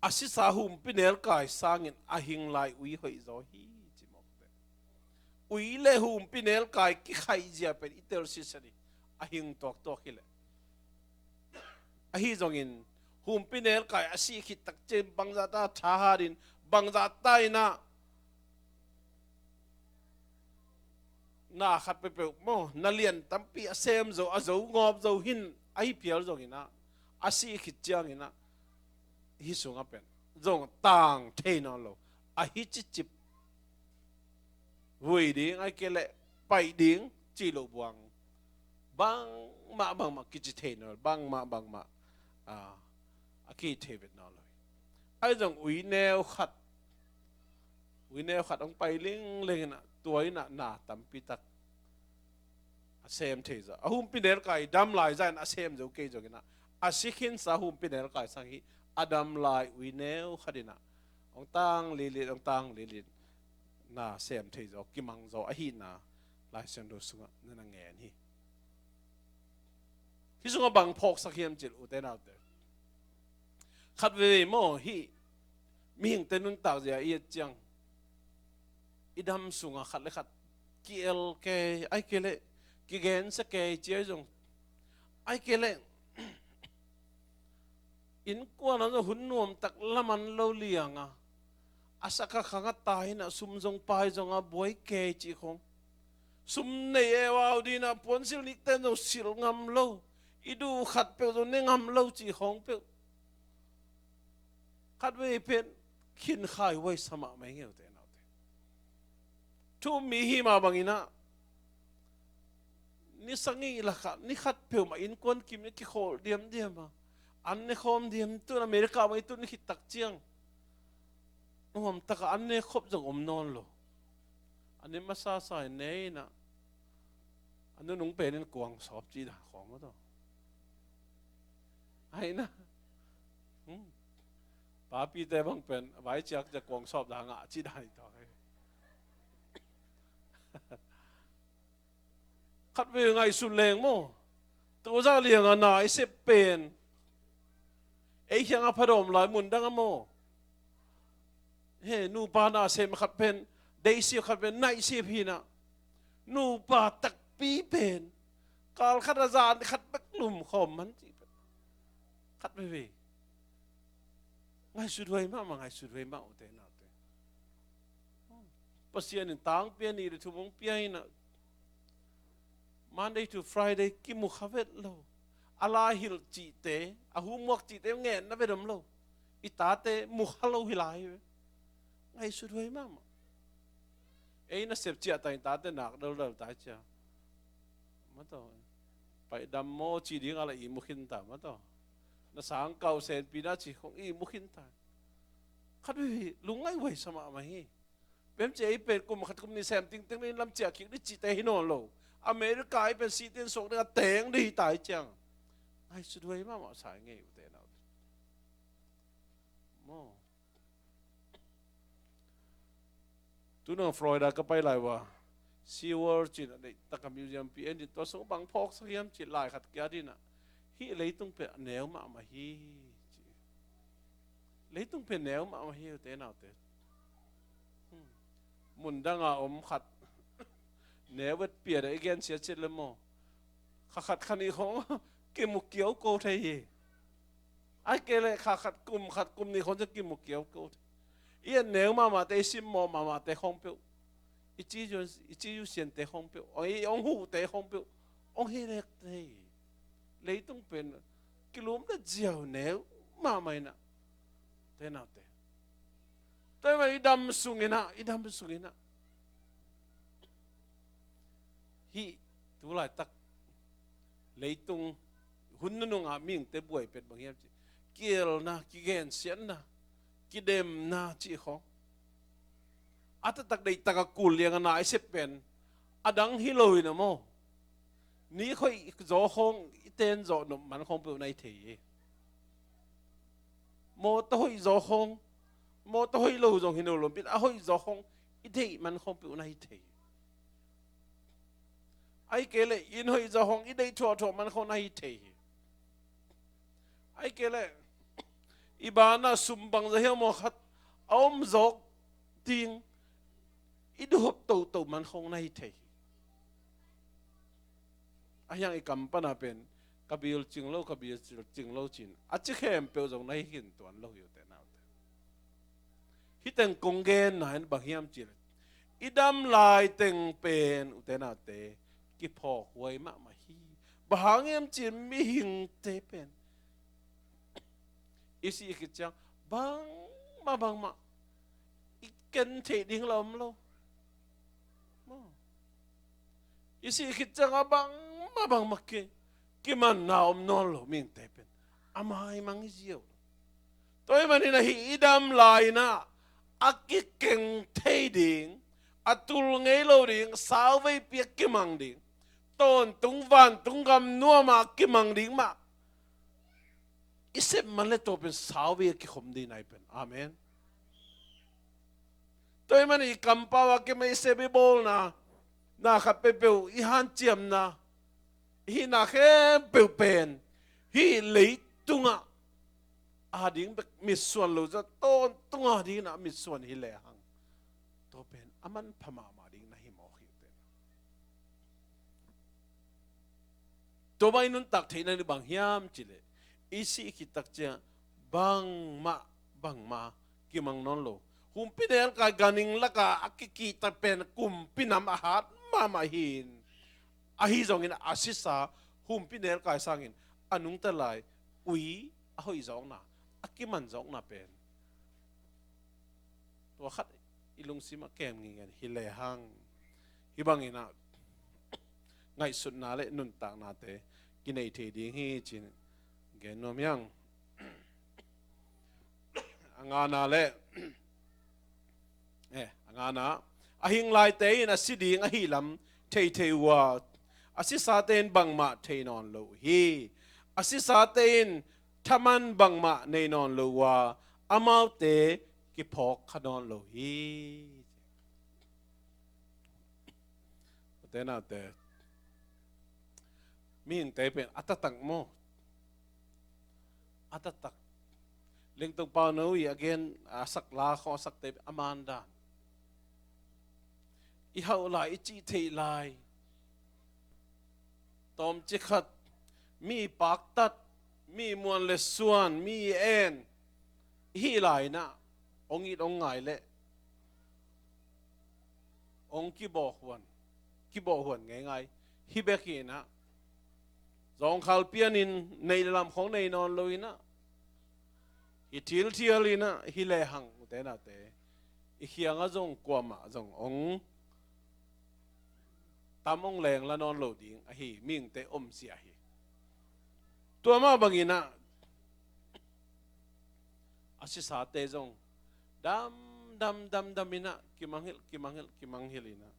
a sisa humpinelkai sangin a hing lai ui hoih zaw hi ci mawk pen. Ui le humpinelkai kikhaih zia pen i tel siset hi, a hing tuaktuak hi leh. Ahi zongin humpinelkai a sih khit tak ciang bangzah ta thahat in, bangzah ta in ah na khat peuhpeuh maw, na lian tampi a sem zo, a zo ngawp zo hi in, ahi phial zongin ah a sih khit ciangin ah hih sungah pen zong tang thei nawn lo, ahi cicip vui ding, ahih kei leh paih ding cih loh buang bangmah bangmah kici thei nawn lo, bangmah bangmah, a, a kici thei vet nawn lo hi. Ahi zong ui neu khat, ui neu khat hong pai lingleng in ah tua in ah na tampi tak a sem thei zaw. A humpinelkai dam lai zah in a sem zo kei zongin ah, a si khinsa humpinelkai sang hih a dam lai ui neu khat in ah hong tang lilit, hong tang lilit, na sem thei zaw, kimang zaw ahihna Lai Siangtho sungah na na ngen hi. Hih sungah bang phawksak hiam cih leh, ute naute, khat veivei maw, hih mihingte nuntak zia i et ciang i dam sungah khat le khat ki-el kei, ahih kei leh kigensia kei ci ahi zong. Ahih kei leh innkuan ah zong hun nuamtak laman lo liang a, a sakha khang a tai in ah sum zong pai zong a buai kei cih khong. Sum nei e au ding in ah puansilh nikten zong silh ngam lo. I duh khat peuh zong ne ngam lo cih khong peuh. Khatvei pen khinkhai huaisa mahmah hi nge ute naute. Thu-um mi hi mah bangin ah ni sagih lakah ni khat peuhmah innkuan kim in kikhawl diamdiam a, an ne khawm diam. Tun America mah i tun khit tak ciang nuamtak a an ne khop zong om nawn lo. An ne masasa in ne in ah, a nunung pen in kuang sawp cih dan khawng maw taw. Ahi na. Hmm. Papite bang pen vai ciak ciak kuang sawp dan ngah cih dan hi taw. Khatvei ngaihsun leng maw. Tuzah liang a na i sep pen ei kiang a phadawm lai mun dang a maw. He, nupa na sem khat pen, deihsip khat pen, naihsip hi in ah. Nupa takpi pen kal khat a zan khat bek lum khawm man cih pen. Khat veve. Ngaihsut huai mahmah, ngaihsut huai mah ute naute. Pasian in tangpi a nih le thum hong pia in ah, Monday to Friday kimu kha vet lo. A lai hilh cihte, a homework cihte ngen na vet om lo. I tate mu kha lo hi lai hi ve. Ngaihsut huai mahmah. Ei nasep ciah ta in tate nak doldol ta ciah. Maw taw. Paidam maw ci ding a la ihmu khin ta maw taw. Na sangkau senpi na ci khong ihmu khin ta. Khatvei lungngaih huaisa mahmah hi. Bemci ei pen kum khat kum nih sem tingteng in lam ciah kik ding cihte hi nawn lo. America ei pen sihte in suak ding a teng ding hi ta hi ciang. Ngaihsut huai mahmah sa i ngei ute naute. Maw. Tunang Florida ka pai lai ua, SeaWorld cih a deihtak a museum pi en ding, tua sung bang phawksak hiam cih lai khat kia ding a, hih leitung pen a neu mahmah hi ci. Leitung pen neu mahmah hi ute naute. Hmm. Mundang a om khat neu vet piat a i gen siatsit le maw, kha khat kha nih khong kimu kiau ko thei hi. Ahih kei leh kha khat kum khat kum nih khong ciang kimu kiau ko thei. I et neu mahmahte, i simmawh mahmahte khong peuh, i ci, i ci uh siante khong peuh, i hong huhte khong peuh hong hi lek thei hi. Leitung pen kilumlet ziau neu mahmah in ah. Te naute. Tua i dam sung in ah, i dam sung in ah. Hih tu laitak leitung hun nunung a mihingte buai pet bang hiam cih, kielna, kigensiatna, kidemna cih khong. A taktak deihtak a kul liang a na i sep pen a dang hi lo in a maw. Nik hoih zaw khong i ten zawh nop man khong peuh na hi thei hi. Mawtaw hoih zaw khong, mawtaw hoih lo zong hi lo lo, bit a hoih zaw khong i deih man khong peuh na hi thei hi. Ahih kei leh inn hoih zaw khong i deih thuahthuah man khong na hi thei hi. Ahih kei leh i banah sum bangzah hiam maw khat a om zawk ding i duhop toto man khong na hi thei hi. Ahi hang i kam pana pen ka bil cing lo, ka bil cing lo cin a ci khempeuh zong na hi khin tuan lo hi ute naute. Hih teng kong genna in bang hiam cih leh i dam lai teng pen ute naute kiphawk huai mahmah hi. Bang hang hiam cih leh mihingte pen i sih khit ciang bangmah bangmah i ken theih ding la om lo. Maw. I sih khit ciang a bangmah bangmah ki, kimanna om nawn lo mihingte pen a maimang hi ziau lo. Tua ahih manin ahi i dam lai in ah a kikeng thei ding, a tul ngei lo ding, sauveipi a kimang ding, tawntung vantung gam nuam a kimang ding mah i sep man le tua pen sauvei a kikhom ding na hi pen. Amen. Tua ahih manin i kampau a kei mah i sep i bawlna, na khat peuhpeuh i hanciamna, i hihna khempeuh pen hih leitungah a ding bek mitsuan lo zah, tawntung a ding in ah mitsuan hi lehang tua pen a manpha mahmah ding na hi mawk hi ute. Tua bang i nuntak theihna nih bang hiam cih leh, i sih khit tak ciang bangmah, bangmah kimang nawn lo. Humpinelkai ganhing lakah a kikihta pen kumpi nam a hat mahmah hi-in, ahi zongin a sisa humpinelkai sangin a nungta lai ui a hoih zawkna, a kiman zawkna pen tua khat i lungsim a kem ngigen hi lehang, hih bangin ah ngaihsutna le nuntaknate kinei thei ding hi ci-in gen nuam hi hang. A ngana le, eh, a ngana, a hing laite in a si ding ahi lam thei thei uh a, a sisate in bangmah thei nawn lo uh hi. A sisate in thaman bangmah nei nawn lo uh a, amaute kiphawk kha nawn lo hi. Ute naute, mihingte pen a taktak maw? A taktak. Lengtong Pauno i a gen, a sak la khawng a sakte a man dan. I hauh lai, i cih theih lai, tawmcik khat mi paktat, mi muan le suan, mi en i hih lai-in ah, hong it hong ngai leh hong kibawhhuan, kibawhhuan ngeingai hi bek hi-in ah, zawngkhal pianin neih le lam khawng nei nawn lo-in ah, hi thilthial-in ah, hi lehang ute naute, i kiangah zong kuamah zong hong tam, hong lengla nawn lo ding ahi mihingte om sia hi. Tua mah bangin ah a sisate zong dam, dam, dam, dam-in ah, kimanghilh, kimanghilh, kimanghilh-in ah,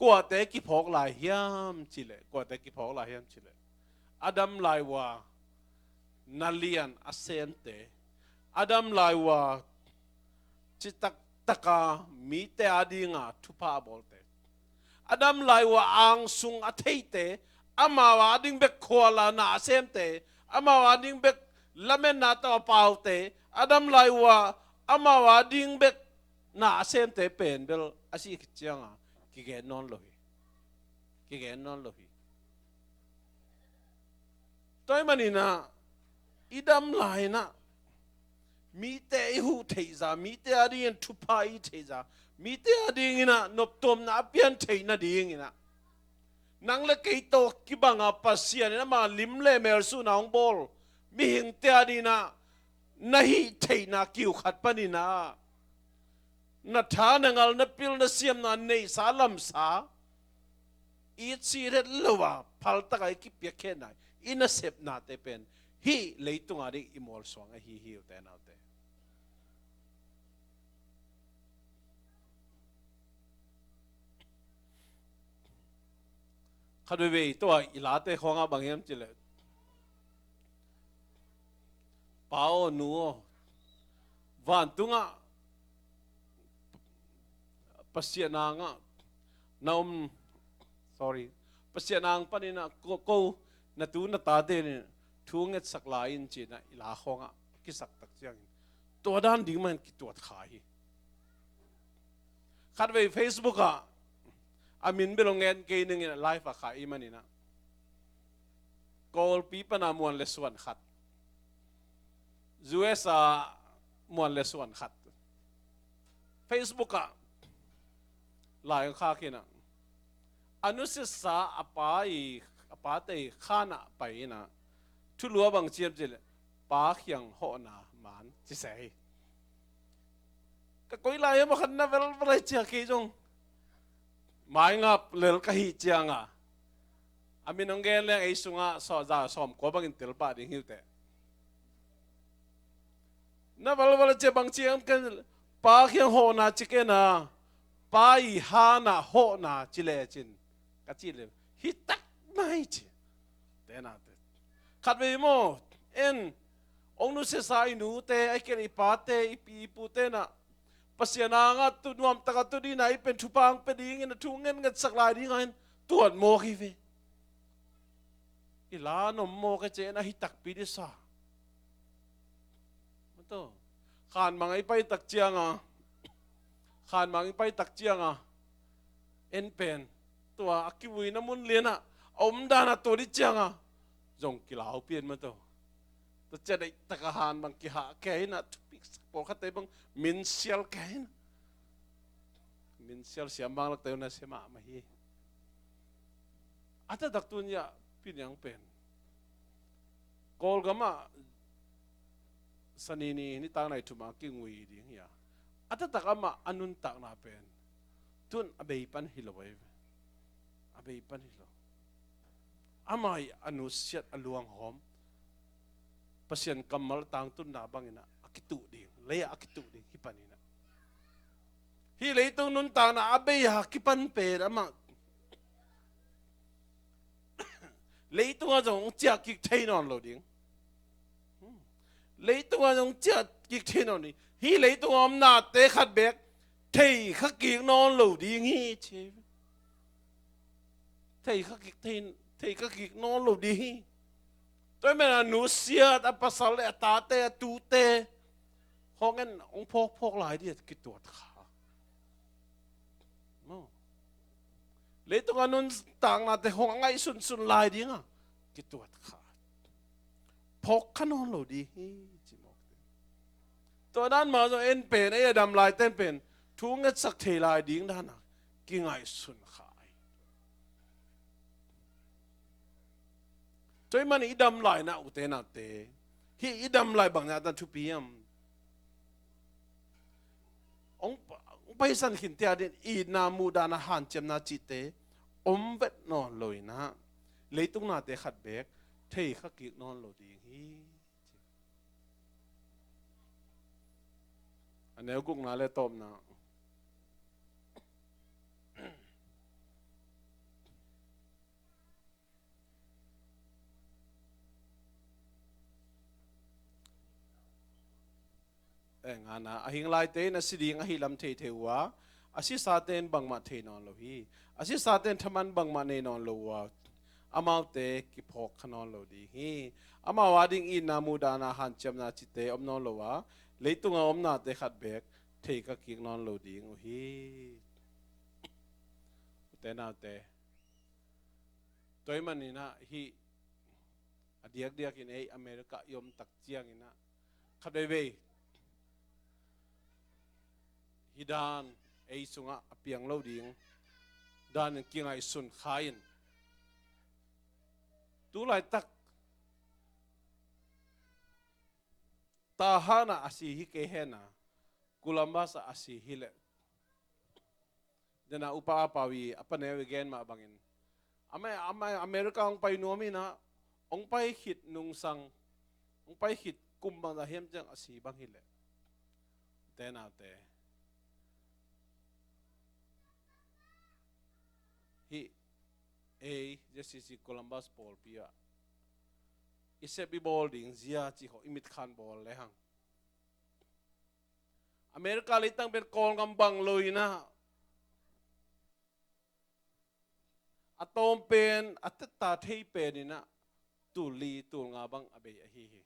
kuate kiphawk lai hiam cih leh, kuate kiphawk lai hiam cih leh, a dam lai uh a na lian a semte, a dam lai uh a citak taka mite adinga thupha a bawlte, a dam lai uh a angsung a theite, amau ading bek khual a na a semte, amau ading bek lametna tawh a paute, a dam lai uh a amau ading bek na a semte pen bel a sih khit cianga kigen nawn lo hi. Kigen nawn lo hi. Tua ahih manin ah, i dam lai-in ah mite i huh theihza, mite adingin thupha i theihza, mite adingin ah noptuamna a pian theih nadingin ah, nang le kei tawh kibanga Pasian in ama lim le melsuhna hong bawl mihingte adingin ah na hih theihna kiu khat panin ah, na tha, na ngal, na pil, na siamna, neihsa lamsa, i cih het lo a phaltaka i kipiakkhiatna, i nasepnate pen hih leitunga ding i mualsuang ahi hi, ute naute. Khat veivei tua i late khawngah bang hiam cih leh, pa aw, nu aw, vantungah Pasian angah na om, sorry, Pasian ang panin ah ko, ko na tu na tate in thu ngetsak lai in ci-in ah i la khawngah kisak tak ciangin, tua dan ding mah in kituat kha hi. Khatvei Facebook ah a min bel hong ngen kei ning in, live ah kha i hih manin ah, Kawlpi pana muan le suan khat, U S a muan le suan khat, Facebook ah lai hong khak in ah, a nusiasa a pa i, a pate i khan ah pai in ah, thulu ah bang ci hiam cih leh, Pa Khiang hawhna man ci se hi. Ka koi lai hiam a khan na velvel lai cia, kei zong maingap lel ka hih cianga, a min hong gen leng ei sungah sawm, za sawmkua bangin tel pah ding hi uh teh. Na velvel cia bang ci hiam, ken Pa Khiang hawhna ci ken a, Pa i han ah hawhna ci lecin ka ci leh, hi tak mai ci. Tena te, khatvei maw, en, hong nusiasa i nute, ahih kei leh i pate, i pi i pute in ah Pasian angah tu nuamtaka tu dingin ah, i pen thupha hong pia dingin ah thu ngetngetsak lai dingin tuat mawk hi ve. I la nuam mawk e, ci-in ah hi takpi ding sa. Maw taw, khanmang i pai tak cianga, khanmang i pai tak cianga, en pen tua a kivuina mun lianah a omdan a tua dih cianga zong kilau pian mah tawh. Tua ciang deihtak a han bang kihah kei hi na, thupi sak pawlkhatte bang minsial kei hi na. Minsial siam bang lakte uh na sia mahmah hi. A taktak tun ya piniang pen Kawlgam ah Sani ni nitak nai thum a kingui ding hi a. A taktak amah a nuntakna pen tun a bei pan hi lo ei ve. A bei pan hi lo. Amah hi a nusiat a luanghawm Pasian kammal tangtunna bangin ah a kituh ding, lei ah a kituh ding hi panin ah. Hih leitung nuntakna a bei a kipan pen amah leitungah zong ciah kik thei nawn lo ding. Leitungah zong ciah kik thei nawn ding. Hih leitungah omnate khat beek thei kha kik nawn lo ding hi ci. Thei kha kik thei, thei kha kik nawn lo ding hi. Tua hi man a nusiat a pasal le a tate a tute hong en hong phawkphawk lai dih a kituat kha. Maw. Leitung a nuntaknate hong a ngaihsunsun lai dinga kituat kha. Phawk kha nawn lo ding hi ci mawk ding. Tua dan mah zong en pen ei a dam lai ten pen thu ngetsak thei lai ding dana kingaihsun kha hi. Tua hi man i dam lai na ute naute, hih i dam lai bang na dan thupi hiam? Hong, hong paisan khin tia din itna muhdahna hanciamna cihte om vet nawn lo inah leitung nate khat beek thei kha kik nawn lo ding hi. A neu gukna le tawpna. Eh, ngana, a hing laite in a si ding ahi lam theithei uh a, a sisate in bangmah thei nawn lo hi. A sisate in thaman bangmah nei nawn lo uh a, amaute kiphawk kha nawn lo ding hi. Amau ading itna muhdahna hanciamna cihte om nawn lo a, leitungah omnate khat beek thei kha kik nawn lo ding uh hi. Ute naute, tua hi maninah hih a diakdiakin ei America i om tak cianginah khat veivei hih dan ei sungah a piang lo ding danin kingaihsun kha in, tu laitak Tahan ah a si hi kei hen a, Columbus ah a si hi leh, dena upa a pau i a paneu i gen mah bangin, ama, ama America hong pai nuam inah, hong pai khit nungsang, hong pai khit kum bangzah hiam ciang a si bang hi leh, ute naute, hih ei J C C Columbus pawlpi ah i sep i bawl ding zia cih khawh i mitkhan bawl lehang, America leitang pen Kawlgam bang lo inah, a tawm pen a tetta thei pen inah tul li tul nga bang a bei ahi hi.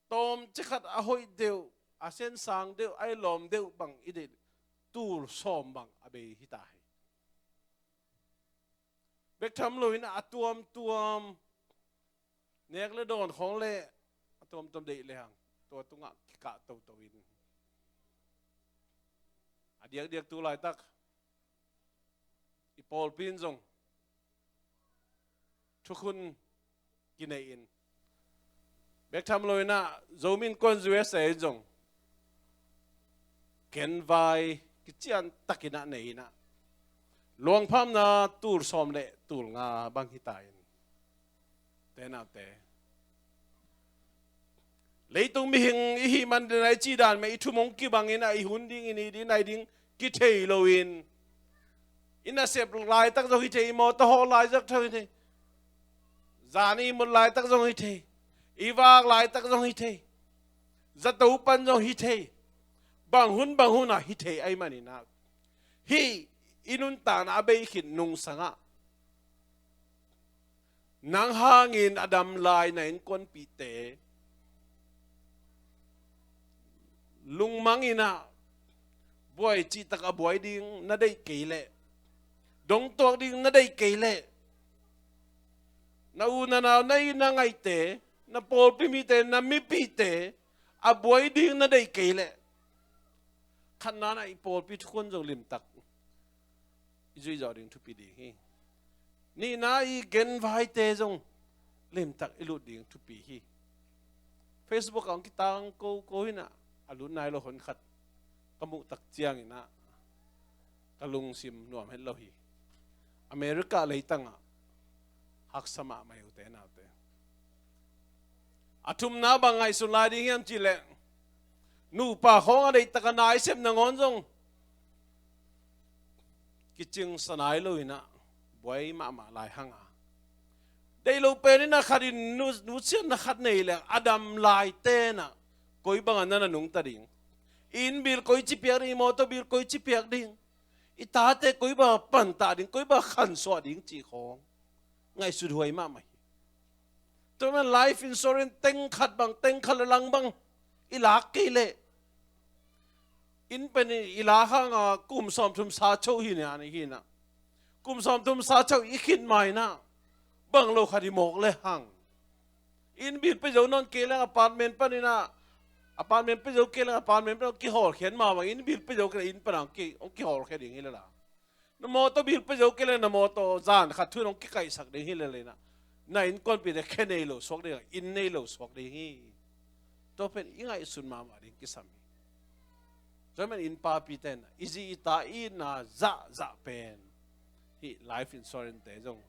Tawm cikhat a hoih deuh, a sensang deuh, a i lawm deuh bang i deih tul sawm bang a bei hi ta hi. Bek tham lo inah a tuamtuam, nek le dawn khawng le a tuamtuam deih lehang tua tungah kikah toto in, a diakdiak tu laitak i pawlpi in zong thukhun kinei in, bek tham lo inah Zomi Innkuan U S A in zong kenvai kician takinah nei inah, luangphamna tul sawm le tul nga bang hi ta in, ute naute, leitung mihing i hih man dena i cih dan mah i thum hong kibang inah i hun ding, i ni ding, i nai ding kithei lo in, i nasep laitak zong hi thei, i mawtaw hawl laitak zong hi thei, zan i mut laitak zong hi thei, i vak laitak zong hi thei, zato pan zong hi thei, bang hun bang hun ah hi thei ahih maninah, hih i nuntakna a bei khit nungsangah nang hangin a dam lai na innkuanpihte lungmang inah buai cihtak a buai ding na deih kei leh, Dong tuak ding na deih kei leh, na u na nau, na i na ngaihte, na pawlpi mite, na mipite a buai ding na deih kei leh, khatna-ah i pawlpi thukhun zong limtak i zuih zawh ding thupi ding hi. Nihna, i genvaite zong limtak i lut ding thupi hi. Facebook ah hong kitang ko ko hi-in ah, a lut nai lo hon khat ka muh tak ciangin ah ka lungsim nuam het lo hi. America leitang ah haksa mahmah hi, ute naute. A thumna, bang ngaihsun lai ding hiam cih leh, nupa khawng a deihtak a na i sep nangawn zong kicingsa nai lo-in ah buai mahmah lai hang a, deih lo pen in ah khat in nu-, nusiatna khat nei leng, a dam laite in ah koi bangah na na nungta ding, i inn bill koici piak ding, i mawtaw bill koici piak ding, i tate koi bangah pantah ding, koi bangah khansuah ding cih khawng ngaihsut huai mahmah hi. Tua man life insurance teng khat bang, teng khat le lang bang i lak kei leh, inn pen i lak hang a kum sawmthum sa cho hi nia, ni hi-in ah. Kum sawmthum sa cho i khit ma-in ah bang lo khat i mawk le hang, inn bill pia zo nawn kei leng, apartment panin ah, apartment pia zo kei leng, apartment pan hong kihawlkhia mahmah, inn bill pia zo kei leng, inn pan hong ki, hong kihawlkhia ding hi lel a. Na mawtaw bill pia zo kei leng, na mawtaw zan khat thu-in hong kikaihsak ding hi lel in ah, na innkuanpihte khe nei lo suak ding, inn nei lo suak ding hi. Tua pen i ngaihsun mahmah ding kisam hi. Tua man inn papite in ah i zi i ta i itna zahzah pen hih life insurance-te zong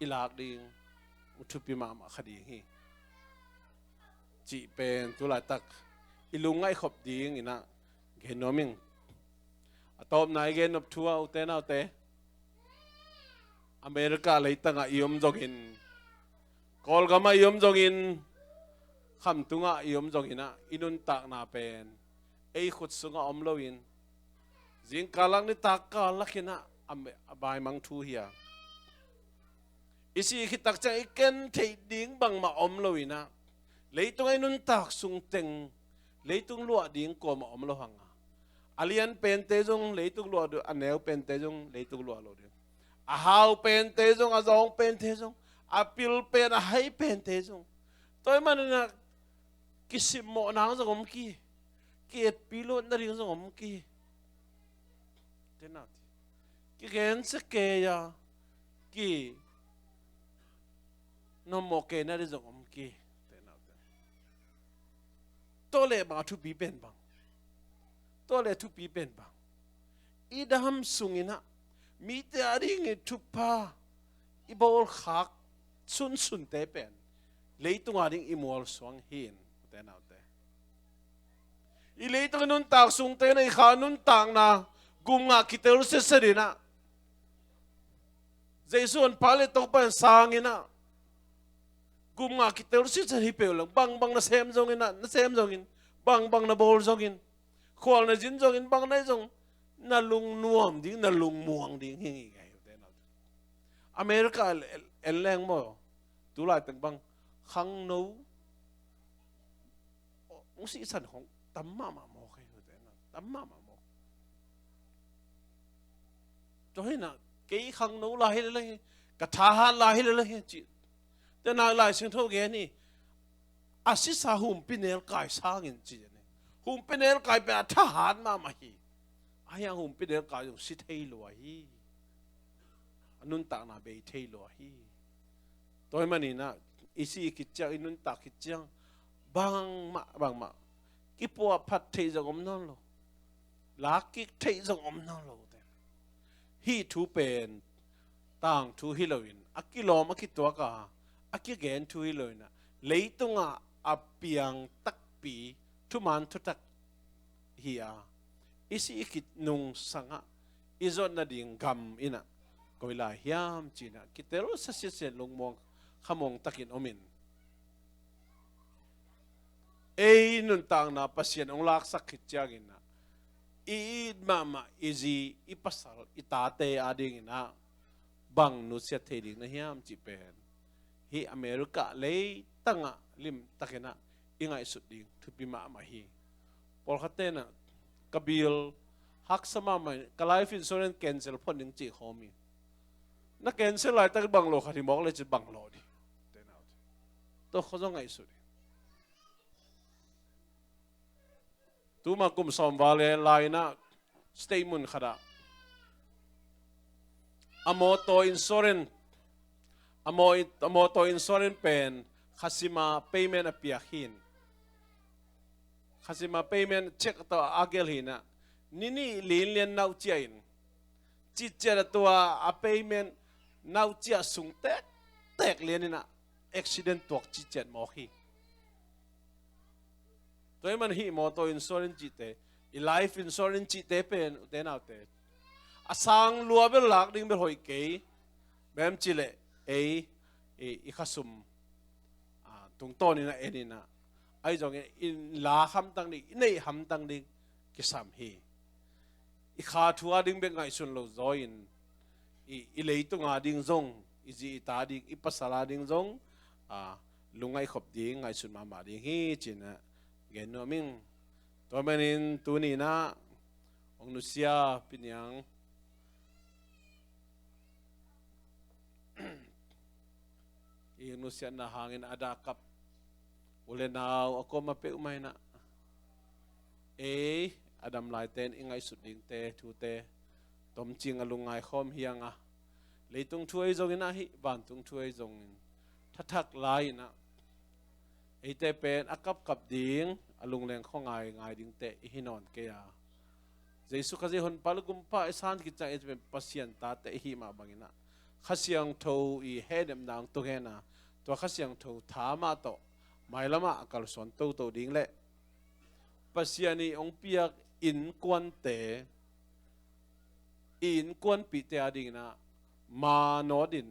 i lak ding thupi mahmah kha ding hi cih pen tu laitak i lungngaih khop dingin ah gen nuam ing. A tawpna i gen nop thu ah, ute naute, America leitangah i om zongin, Kawlgamah i om zongin, khamtungah i om zongin ah, i nuntakna pen ei khut sungah om loin, zingkal lak, nitak kal lakin ah a me-, a baimang thu hi a, i sih khit tak ciang i ken theih ding bangmah om loin ah, leitungah i nuntak sung teng leitung luah ding kuamah om lo hang a, a lian pente zong leitung luah ding, a neu pente zong leitung luah lo ding, a hau pente zong, a zawng pente zong, a pil pen, a hai pente zong. Tua ahih manin ah kisimmawh nang zong om ki, ki-etpi luat nading zong om ki. Tena ti. Kigensia kei a, ki nopmawh kei nading zong om ki. Tena ti. Tua leh bang a thupi pen bang? Tua leh thupi pen bang? I dam sungin ah, mite adingin thupha i bawlkhak sunsunte pen leitung ading i mualsuang hi in, ute naute. I leitung i nuntak sungte in ah i kha nuntakna gum ngah kitel siasia in ah, Jesu in Pilate tungah pan sangin ah, gum ngah kitel siasia hi peuh leng, bangbang na sem zongin ah, na sem zongin, bangbang na bawl zongin, khual na zin zongin, bang na hih zong, na lungnuam ding, na lungmuang ding hi ngei ngei, ute naute. America en, en, en leng maw, tu laitak bang khangno hong sihsan khong tam mahmah mawk hi, ute naute, tam mahmah mawk. Tua hi in ah, kei khangno lai hi lel hi, ka thahat lai hi lel hi ci. Tena Lai Siangtho gen hi, a sisa humpinelkai sangin ci ni. Humpinelkai pen a thahat mahmah hi. Ahi hang humpinelkai zong si thei lua hi. A nuntakna bei thei lua hi. Tua ahih manin ah, i sih khit ciang, i nuntak khit ciang, bangmah, bangmah kipuahphat theih zong om nawn lo. Lakkik theih zong om nawn lo te. Hih thu pen tangthu hi loin, a kilawm a kituak a, a kigen thu hi loin ah, leitungah a piang takpi thuman thutak hi a, i sih khit nungsangah i zuat nading gam in ah koi lai hiam ci-in ah, kitel sasiasia in lungmuang khamuang takin om in, ei nuntakna Pasian hong laksak khit ciangin ah, i it mahmah i zi, i pasal, i tate adingin ah bang nusiat thei ding na hiam cih pen, hih America leitangah limtakin ah i ngaihsut ding thupi mahmah hi. Pawlkhatte in ah, ka bill haksa mahmah in, ka life insurance cancel phot ning ci khawm hi. Na cancel laitak bang lo khat hi mawk le ci bang lo ding. Tua kho zong ngaihsut hi. Tuma kum sawm val le lai-in ah statement khat ah a motor insurance, a mo-, a motor insurance pen khasima payment a piak hi in. Khasima payment check tawh a gelh hi in ah, ni nih linlian nauh ciah in, ciciat a tua a payment nauh ciah sung tektek lian in ah accident tuak ciciat mawk hi. Tua ahih man hih motor insurance cihte, i life insurance cihte pen, ute naute, a sang lua bel lak ding bel hoih kei. Bang hiam cih leh ei i, i khasum, a, tungtawnin a en in ah, ahi zongin i lak hamtang ding, i neih hamtang ding kisam hi. I kha thu a ding bek ngaihsun lo zaw in, i, i leitung a ding zong, i zi i ta ding, i pasal a ding zong, a, lungngaih khop ding, ngaihsun mahmah ding hi ci-in ah gen nuam ing. Tua manin tuni-in ah hong nusia Pi Niang i nusiatna hangin a dah kap u le nau a kuamah peuhmah in ah, ei a dam laite in i ngaihsut dingte, thute tomcing a lungngai khawm hi hang a, leitung thu ahi zongin ah, hih vantung thu ahi zongin, thathak lai-in ah eite pen a kapkap ding, a lungleng khuangai ngai dingte i hi nawn kei a, Jesu Khazih Honpa le Gumpa i san khit ciang eite pen Pasian tate i hih mah bangin ah, Kha Siangtho i hehnepna hong tung hen a, tua Kha Siangtho tha mah tawh mailam ah a kalsuan toto ding le Pasian i hong piak innkuante, i innkuanpihte a dingin ah ma nawt in,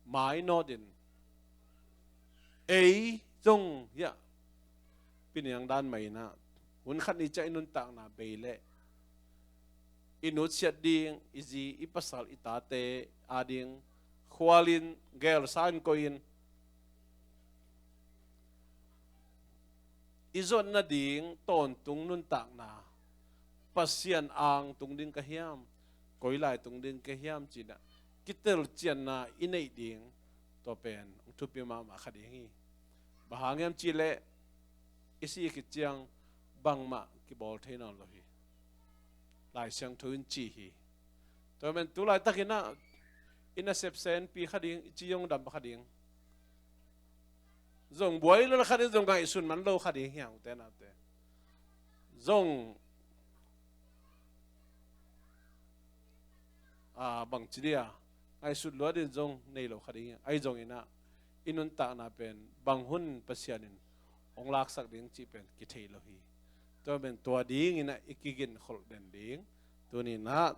mai nawt in, ei zong hiah Pi Niang dan mah in ah hun khat ni ciang i nuntakna bei leh i nutsiat ding, i zi i pasal i tate a ding khual in, gelsa in, koih in, i zuat nading tawntung nuntakna, Pasian ang tung ding ka hiam, koi lai tung ding ka hiam ci-in ah kitelcianna i neih ding, tua pen hong thupi mahmah kha ding hi. Bang hang hiam cih leh i sih khit ciang bangmah kibawl thei nawn lo hi. Lai Siangtho in ci hi. Tua manin tu laitakin ah i nasep senpi kha ding, i ci zong dam kha ding, zong buai lua kha ding, zong ngaihsun man lo kha ding hi hang, ute naute. Zong, a, bangci dia, ngaihsut lua ding zong nei lo kha ding hi hang. Ahi zongin ah i nuntakna pen bang hun Pasian in hong laksak ding cih pen kithei lo hi. Tua pen tua dingin ah i kiginkholh den ding tuni-in ah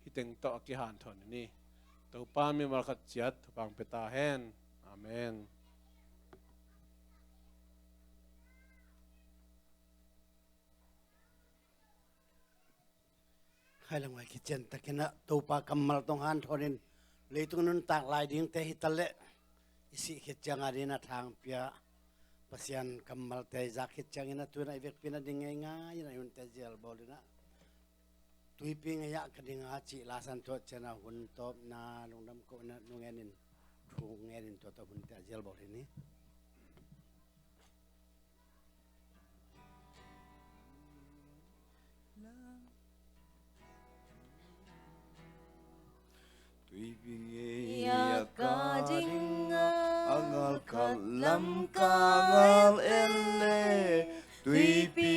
hih teng tawh a kihanthawn ni. Topa mimal khat ciat thupha pia ta hen. Amen. Khai le nguai, kician takin ah Topa kammal tawh hong hanthawn in, leitung nuntak lai dingte hi ta leh, i sih khit ciang a dingin a tha hong pia Pasian kammalte i zak khit ciangin ah tu-in ah i vekpi-in a ding ngeingai in ah i hunte zial bawl in ah, Tuipi ngei-ah ka ding a cih la san thuah ciangin ah hun tawpna lungdam kohna nung ngenin, thu ngenin tua tawh hunte a zial bawl hi ni. Tuipi ngei-ah ka ding a, a ngal khat lam ka ngal en le, tuipi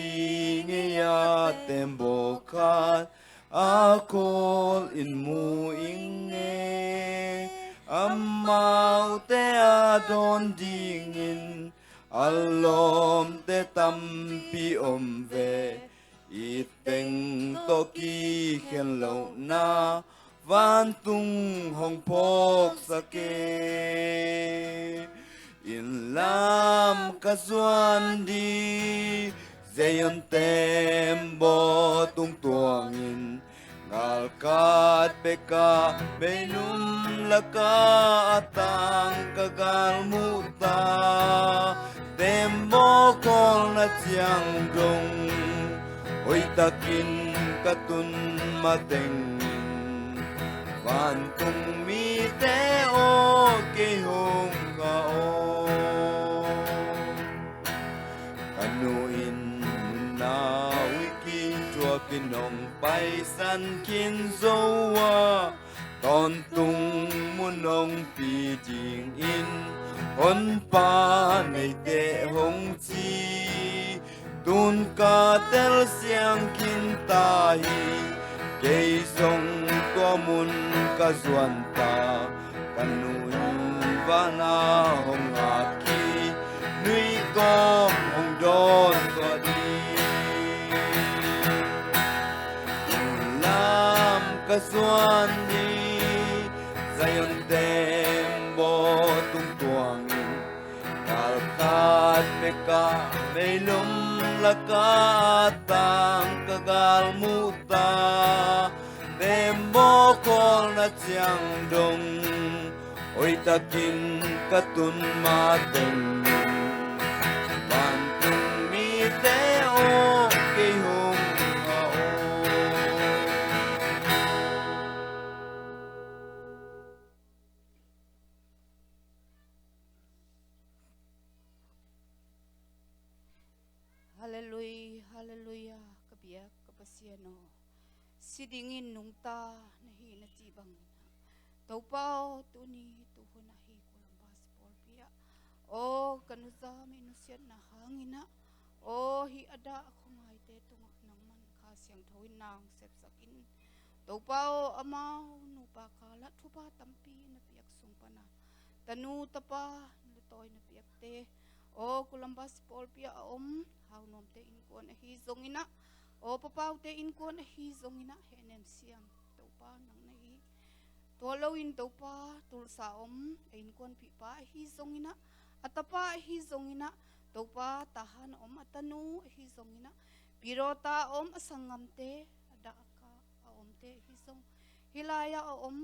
ngei-ah tembaw khat a khawl in mu ing e. Amaute a dawn dingin a lawmte tampi om ve. I teng tawh kikhen lohna vantung hong phawksak e. Inn lam ka zuan ding Zion tembaw tung tuangin, ngal khat bek a meinum lakah a tang ka galmuh ta. Tembaw khawlna ciang dong hoihtakin ka tun matengin, vantung mite kei hong ngah aw. Ka nu in nunau i kithuapin hong paisan khin zo a, tawntung mun hong pi dingin Honpa neite hong ci. Tun ka telsiam khin ta hi, kei zong tua mun ka zuan ta. Ka nu in vana hong ngak hi, nui kawm hong dawn tua ding. Lam ka zuan hi, Zion tembaw tung tuangin, kal khat pekah meilum lakah tang ka galmuh ta. Tembaw khawlna ciang dong hoihtakin ka tun mateng, vantung mite aw, kei hong ngah aw. Halleluia, halleluia, ka biak ka Pasian aw. Si dingin nungta na hi na cih bangin ah, Topa aw, tuni tuhun ah hi Columbus pawlpi ah, aw ka nuzam i nusiatna hangin ah, aw hih a dah a khuangaite tungah nangman Kha Siangtho in na hong sepsak in. Topa aw, amau nupa kal ah thupha tampi na piak sung pan a, tanu tapa na tawi na piakte, aw Columbus pawlpi ah a om hau nuamte innkuan ahi zongin ah, aw papaute innkuan ahi zongin ah, hehnem siam Topa nang na hi. Tua loin Topa, Tulsa a om a innkuanpihpa ahi zongin ah, a tapa ahi zongin ah, Topa, Tahan a om a tanu ahi zongin ah, Pidawta a om a sanggamte, a dah a kah a omte ahi zong, hih lai-ah a om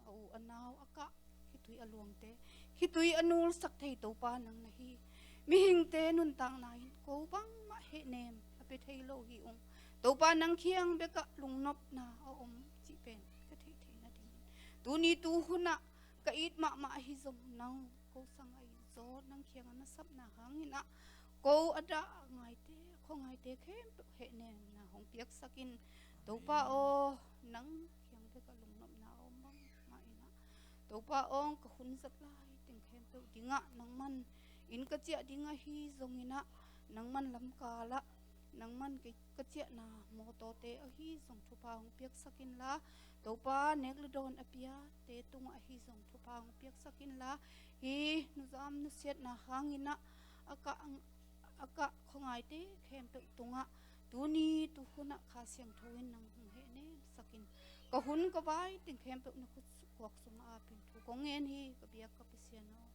a u a nau a kah, khitui a luangte, khitui a nulsak thei Topa nang na hi. Mihingte nuntakna in ko bangmah hehnem a pia thei lo hi ung. Topa, nang kiang bekah lungnopna a om cih pen ka theih theih nadingin, tuni tuhun ah ka it mahmah ahi zong, nang ko sang a it zawh, nang kiang a na sapna hangin ah, ko a dah a ngaite, a khuangaite khempeuh hehnemna hong piaksak in. Topa aw, nang kiang bekah lungnopna a om bangmah in ah, Topa aw, ka hun zat lai teng khempeuh dingah nangman inn ka ciah ding ahi zongin ah, nangman lamkal ah, nangman kei ka ciahna mawtawte ahi zong thupha hong piaksak inla, Topa, nek le dawn a piate tungah ahi zong thupha hong piaksak inla, hih nuzam nusiatna hangin ah, a kah, a kah khuangaite khempeuh tungah tuni tuhun ah Kha Siangtho in nang hong hehnemsak in. Ka hun ka vai teng khempeuh na khut khuak sungah a ap in thu kong ngen hi, ka biak ka Pasian aw.